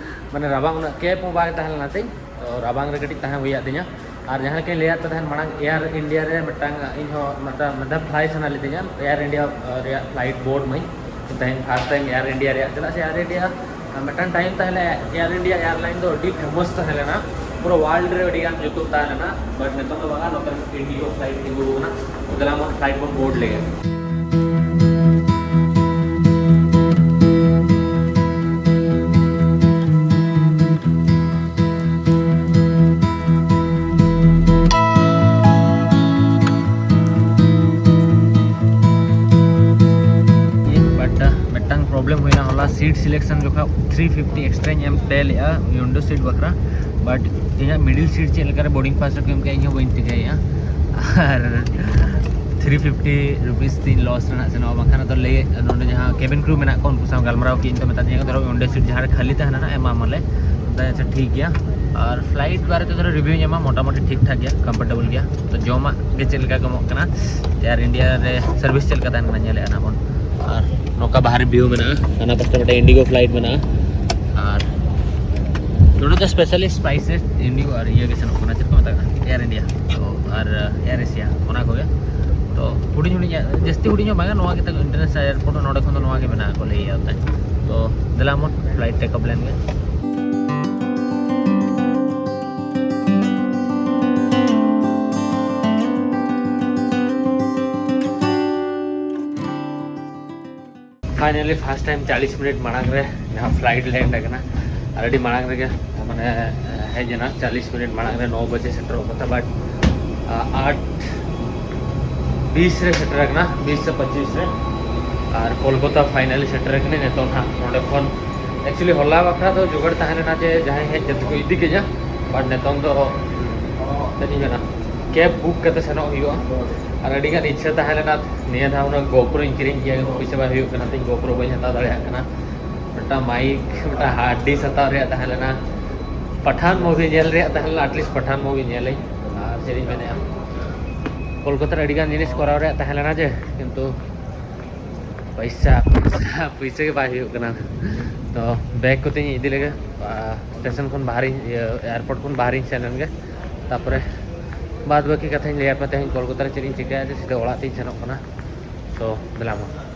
ᱢᱟᱱᱮ ᱨᱟᱵᱟᱝ, ᱩᱱᱟᱹᱜ ᱠᱮᱯ ᱦᱚᱸ ᱵᱟᱭ ᱛᱟᱦᱮᱸ ᱞᱮᱱᱟ ᱛᱤᱧ, ᱛᱚ ᱨᱟᱵᱟᱝ ᱨᱮ ᱠᱟᱹᱴᱤᱡ ᱛᱟᱦᱮᱸ ᱦᱩᱭᱟᱫ ᱛᱤᱧᱟ᱾ ᱟᱨ ᱡᱟᱦᱟᱸ ᱞᱮᱠᱟᱧ ᱞᱟᱹᱭᱟᱫ ᱯᱮ ᱛᱟᱦᱮᱸᱫ ᱢᱟᱲᱟᱝ, ᱮᱭᱟᱨ ᱤᱱᱰᱤᱭᱟ ᱨᱮ ᱢᱤᱫᱴᱟᱝ, ᱤᱧ ᱦᱚᱸ ᱢᱤᱫᱴᱟᱝ ᱢᱤᱫ ᱫᱷᱟᱣ ᱯᱷᱞᱟᱭ ᱥᱟᱱᱟ ᱞᱤᱫᱤᱧᱟ, ᱮᱭᱟᱨ ᱤᱱᱰᱤᱭᱟ ᱨᱮᱭᱟᱜ ᱯᱷᱞᱟᱭᱤᱴ ᱵᱳᱨᱰ ᱢᱟᱹᱧ᱾ ᱛᱮᱦᱮᱧ ᱯᱷᱟᱥᱴ ᱴᱟᱭᱤᱢ ᱮᱭᱟᱨ ᱤᱱᱰᱤᱭᱟ ᱨᱮᱭᱟᱜ, ᱪᱮᱫᱟᱜ ᱥᱮ ᱮᱭᱟᱨ ᱤᱱᱰᱤᱭᱟ ᱢᱤᱫᱴᱟᱝ ᱴᱟᱭᱤᱢ ᱛᱟᱦᱮᱸ ᱞᱮᱱᱟ, ᱮᱭᱟᱨ ᱤᱱᱰᱤᱭᱟ ᱮᱭᱟᱨᱞᱟᱭᱤᱱ ᱫᱚ ᱟᱹᱰᱤ ᱯᱷᱮᱢᱟᱥ ᱛᱟᱦᱮᱸ ᱞᱮᱱᱟ, ᱯᱩᱨᱟᱹ ᱣᱟᱨᱞᱰ ᱨᱮ ᱟᱹᱰᱤ ᱜᱟᱱ ᱧᱩᱛᱩᱢ ᱛᱟᱦᱮᱸ ᱞᱮᱱᱟ᱾ ᱵᱟᱴ ᱱᱤᱛᱚᱜ ᱫᱚ ᱵᱟᱝᱟ, ᱱᱚᱛᱮ ᱤᱱᱰᱤᱜᱳ ᱯᱷᱞᱟᱭᱤᱴ ᱛᱤᱸᱜᱩ ᱟᱠᱟᱱᱟ᱾ ᱫᱮᱞᱟ ᱵᱚᱱ ᱯᱷᱞᱟᱭᱤᱴ ᱵᱚᱱ ᱵᱳᱨᱰ ᱞᱮᱜᱮ᱾ ᱵᱟᱴ ᱢᱤᱫᱴᱟᱝ ᱯᱨᱚᱵᱞᱮᱢ ᱦᱩᱭᱱᱟ, ᱦᱚᱞᱟ ᱥᱤᱴ ᱥᱤᱞᱮᱠᱥᱚᱱ ᱡᱚᱠᱷᱚᱱ ᱛᱷᱨᱤ ᱯᱷᱤᱯᱴᱤ ᱮᱠᱥᱴᱨᱟᱧ ᱮᱢ ᱯᱮ ᱞᱮᱜᱼᱟ ᱩᱭᱤᱱᱰᱳ ᱥᱤᱴ ᱵᱟᱠᱷᱨᱟ, ᱵᱟᱴ ᱤᱧᱟᱹᱜ ᱢᱤᱰᱤᱞ ᱥᱤᱴ ᱪᱮᱫ ᱞᱮᱠᱟᱨᱮ ᱵᱳᱨᱰᱤᱝ ᱯᱟᱥ ᱨᱮᱠᱚ ᱮᱢ ᱠᱮᱜᱼᱟ, ᱤᱧ ᱦᱚᱸ ᱵᱟᱹᱧ ᱴᱷᱤᱠᱟᱹᱭᱮᱫᱼᱟ᱾ ᱟᱨ ᱛᱷᱨᱤ ᱯᱷᱤᱯᱴᱤ ᱨᱩᱯᱤᱥ ᱛᱤᱧ ᱞᱚᱥ ᱨᱮᱱᱟᱜ ᱥᱮᱱᱚᱜᱼᱟ, ᱵᱟᱝᱠᱷᱟᱱ ᱫᱚ ᱞᱟᱹᱭ, ᱱᱚᱰᱮ ᱡᱟᱦᱟᱸ ᱠᱮᱵᱤᱱ ᱠᱨᱩ ᱢᱮᱱᱟᱜ ᱠᱚᱣᱟ, ᱩᱱᱠᱩ ᱥᱟᱶ ᱜᱟᱞᱢᱟᱨᱟᱣ ᱠᱮᱫ ᱤᱧ, ᱛᱚ ᱢᱮᱛᱟᱫᱤᱧᱟ ᱠᱚ, "ᱫᱷᱚᱨᱚ ᱚᱸᱰᱮ ᱥᱤᱴ ᱡᱟᱦᱟᱸ ᱨᱮ ᱠᱷᱟᱹᱞᱤ ᱛᱟᱦᱮᱱᱟ ᱱᱟ, ᱮᱢᱟᱢᱟᱞᱮ᱾" ᱢᱮᱛᱟᱫᱤᱧ, "ᱟᱪᱪᱷᱟ, ᱴᱷᱤᱠ ᱜᱮᱭᱟ᱾" ᱟᱨ ᱯᱷᱞᱟᱭᱤᱴ ᱵᱟᱨᱮ ᱛᱮ ᱫᱷᱚᱨᱚ ᱨᱤᱵᱷᱤᱭᱩᱧ ᱮᱢᱟ, ᱢᱚᱴᱟᱢᱩᱴᱤ ᱴᱷᱤᱠ ᱴᱷᱟᱠ ᱜᱮᱭᱟ, ᱠᱚᱢᱯᱷᱚᱨᱴᱮᱵᱚᱞ ᱜᱮᱭᱟ᱾ ᱛᱚ ᱡᱚᱢᱟᱜ ᱜᱮ ᱪᱮᱫ ᱞᱮᱠᱟ ᱠᱚ ᱮᱢᱚᱜ ᱠᱟᱱᱟ, ᱮᱭᱟᱨ ᱤᱱᱰᱤᱭᱟ ᱨᱮ ᱥᱟᱨᱵᱷᱤᱥ ᱪᱮᱫ ᱞᱮᱠᱟ ᱛᱟᱦᱮᱱ ᱠᱟᱱᱟ, ᱧᱮᱞᱮᱫᱼᱟ ᱱᱟᱜ ᱵᱚᱱ᱾ ᱟᱨ ᱱᱚᱝᱠᱟ ᱵᱟᱦᱨᱮ ᱵᱷᱤᱭᱩ ᱢᱮᱱᱟᱜᱼᱟ, ᱦᱟᱱᱟ ᱯᱟᱥᱴᱟ ᱢᱤᱫᱴᱟᱝ ᱤᱱᱰᱤᱜᱳ ᱯᱷᱞᱟᱭᱤᱴ ᱢᱮᱱᱟᱜᱼᱟ᱾ ᱟᱨ ᱱᱚᱰᱮ ᱫᱚ ᱥᱯᱮᱥᱟᱞᱤ ᱥᱯᱟᱭᱥᱮᱥ ᱤᱱᱰᱤᱜᱳ ᱟᱨ ᱤᱭᱟᱹ ᱜᱮ ᱥᱮᱱᱚᱜ ᱠᱟᱱᱟ, ᱪᱮᱫ ᱠᱚ ᱢᱮᱛᱟᱜ ᱠᱟᱱᱟ, ᱮᱭᱟᱨ ᱤᱱᱰᱤᱭᱟ ᱛᱚ, ᱟᱨ ᱮᱭᱟᱨ ᱮᱥᱤᱭᱟ, ᱚᱱᱟ ᱠᱚᱜᱮ᱾ ᱛᱚ ᱦᱩᱰᱤᱧ ᱦᱩᱰᱤᱧᱟᱜ, ᱡᱟᱹᱥᱛᱤ ᱦᱩᱰᱤᱧ ᱦᱚᱸ ᱵᱟᱝᱟ, ᱱᱚᱣᱟ ᱜᱮ ᱛᱟᱠᱚ ᱤᱱᱴᱟᱨᱱᱮᱥᱱᱟᱞ ᱮᱭᱟᱨᱯᱳᱨᱴ, ᱱᱚᱰᱮ ᱠᱷᱚᱱ ᱫᱚ ᱱᱚᱣᱟ ᱜᱮ ᱢᱮᱱᱟᱜᱼᱟ ᱠᱚ ᱞᱟᱹᱭᱮᱫᱼᱟ ᱛᱟᱦᱮᱸᱫ᱾ ᱛᱚ ᱫᱮᱞᱟ ᱵᱚᱱ ᱯᱷᱞᱟᱭᱤᱴ ᱴᱮᱠ ᱚᱯᱷ ᱞᱮᱱ ᱜᱮ᱾ ᱯᱷᱟᱭᱱᱟᱞᱤ ᱯᱷᱟᱥᱴ ᱴᱟᱭᱤᱢ ᱪᱟᱞᱤᱥ ᱢᱤᱱᱤᱴ ᱢᱟᱲᱟᱝ ᱨᱮ ᱡᱟᱦᱟᱸ ᱯᱷᱞᱟᱭᱤᱴ ᱞᱮ ᱮᱱᱰ ᱟᱠᱟᱱᱟ, ᱟᱨ ᱟᱹᱰᱤ ᱢᱟᱲᱟᱝ ᱨᱮᱜᱮ ᱢᱟᱱᱮ ᱦᱮᱡ ᱮᱱᱟ, ᱪᱟᱞᱤᱥ ᱢᱤᱱᱤᱴ ᱢᱟᱲᱟᱝ ᱨᱮ ᱱᱚ ᱵᱟᱡᱮ ᱥᱮᱴᱮᱨᱚᱜ ᱠᱟᱛᱷᱟ, ᱵᱟᱴ ᱟᱴ ᱵᱤᱥ ᱨᱮ ᱥᱮᱴᱮᱨ ᱟᱠᱟᱱᱟ, ᱵᱤᱥ ᱥᱮ ᱯᱚᱸᱪᱤᱥ ᱨᱮ᱾ ᱟᱨ ᱠᱳᱞᱠᱟᱛᱟ ᱯᱷᱟᱭᱱᱟᱞᱤ ᱥᱮᱴᱮᱨ ᱟᱠᱟᱱᱟᱹᱧ ᱱᱤᱛᱚᱜ ᱱᱟᱦᱟᱜ᱾ ᱱᱚᱸᱰᱮ ᱠᱷᱚᱱ ᱮᱠᱪᱩᱭᱮᱞᱤ ᱦᱚᱞᱟ ᱵᱟᱠᱷᱨᱟ ᱫᱚ ᱡᱳᱜᱟᱲ ᱛᱟᱦᱮᱸ ᱞᱮᱱᱟ ᱡᱮ ᱡᱟᱦᱟᱸᱭ ᱦᱮᱡ ᱠᱟᱛᱮ ᱠᱚ ᱤᱫᱤ ᱠᱤᱧᱟ, ᱵᱟᱴ ᱱᱤᱛᱚᱝ ᱫᱚ ᱪᱮᱫ ᱤᱧ ᱢᱮᱱᱟ, ᱠᱮᱵᱽ ᱵᱩᱠ ᱠᱟᱛᱮ ᱥᱮᱱᱚᱜ ᱦᱩᱭᱩᱜᱼᱟ᱾ ᱟᱨ ᱟᱹᱰᱤ ᱜᱟᱱ ᱤᱪᱪᱷᱟᱹ ᱛᱟᱦᱮᱸ ᱞᱮᱱᱟ ᱱᱤᱭᱟᱹ ᱫᱷᱟᱣ ᱚᱱᱟ ᱜᱳᱯᱨᱳᱧ ᱠᱤᱨᱤᱧ ᱠᱮᱭᱟ, ᱠᱤᱱᱛᱩ ᱯᱚᱭᱥᱟ ᱵᱟᱭ ᱦᱩᱭᱩᱜ ᱠᱟᱱᱟ ᱛᱤᱧ, ᱜᱳᱯᱨᱳ ᱵᱟᱹᱧ ᱦᱟᱛᱟᱣ ᱫᱟᱲᱮᱭᱟᱜ ᱠᱟᱱᱟ᱾ ᱢᱤᱫᱴᱟᱝ ᱢᱟᱭᱤᱠ, ᱢᱤᱫᱴᱟᱝ ᱦᱟᱨᱰ ᱰᱤᱥᱠ ᱦᱟᱛᱟᱣ ᱨᱮᱭᱟᱜ ᱛᱟᱦᱮᱸ ᱞᱮᱱᱟ, ᱯᱟᱴᱷᱟᱱ ᱢᱩᱵᱷᱤ ᱧᱮᱞ ᱨᱮᱭᱟᱜ ᱛᱟᱦᱮᱸ ᱞᱮᱱᱟ, ᱟᱴᱞᱤᱥᱴ ᱯᱟᱴᱷᱟᱱ ᱢᱩᱵᱷᱤ ᱧᱮᱞᱟᱹᱧ᱾ ᱟᱨ ᱪᱮᱫ ᱤᱧ ᱢᱮᱱᱮᱫᱼᱟ, ᱠᱳᱞᱠᱟᱛᱟ ᱨᱮ ᱟᱹᱰᱤ ᱜᱟᱱ ᱡᱤᱱᱤᱥ ᱠᱚᱨᱟᱣ ᱨᱮᱭᱟᱜ ᱛᱟᱦᱮᱸ ᱞᱮᱱᱟ ᱡᱮ, ᱠᱤᱱᱛᱩ ᱯᱚᱭᱥᱟ, ᱯᱚᱭᱥᱟ, ᱯᱚᱭᱥᱟ ᱜᱮ ᱵᱟᱭ ᱦᱩᱭᱩᱜ ᱠᱟᱱᱟ᱾ ᱛᱚ ᱵᱮᱜᱽ ᱠᱚᱛᱮᱧ ᱤᱫᱤ ᱞᱮᱜᱮ, ᱟᱨ ᱥᱴᱮᱥᱚᱱ ᱠᱷᱚᱱ ᱵᱟᱦᱨᱮᱧ, ᱤᱭᱟᱹ, ᱮᱭᱟᱨᱯᱳᱨᱴ ᱠᱷᱚᱱ ᱵᱟᱦᱨᱮᱧ ᱥᱮᱱ ᱞᱮᱱ ᱜᱮ, ᱛᱟᱨᱯᱚᱨᱮ ᱵᱟᱫ ᱵᱟᱹᱠᱤ ᱠᱟᱛᱷᱟᱧ ᱞᱟᱹᱭ ᱟᱯᱮ ᱛᱮᱦᱮᱧ ᱠᱳᱞᱠᱟᱛᱟ ᱨᱮ ᱪᱮᱫ ᱤᱧ ᱪᱤᱠᱟᱹᱭᱟ, ᱡᱮ ᱥᱤᱫᱷᱟᱹ ᱚᱲᱟᱜ ᱛᱤᱧ ᱥᱮᱱᱚᱜ ᱠᱟᱱᱟ᱾ So ᱫᱮᱞᱟ ᱢᱟ᱾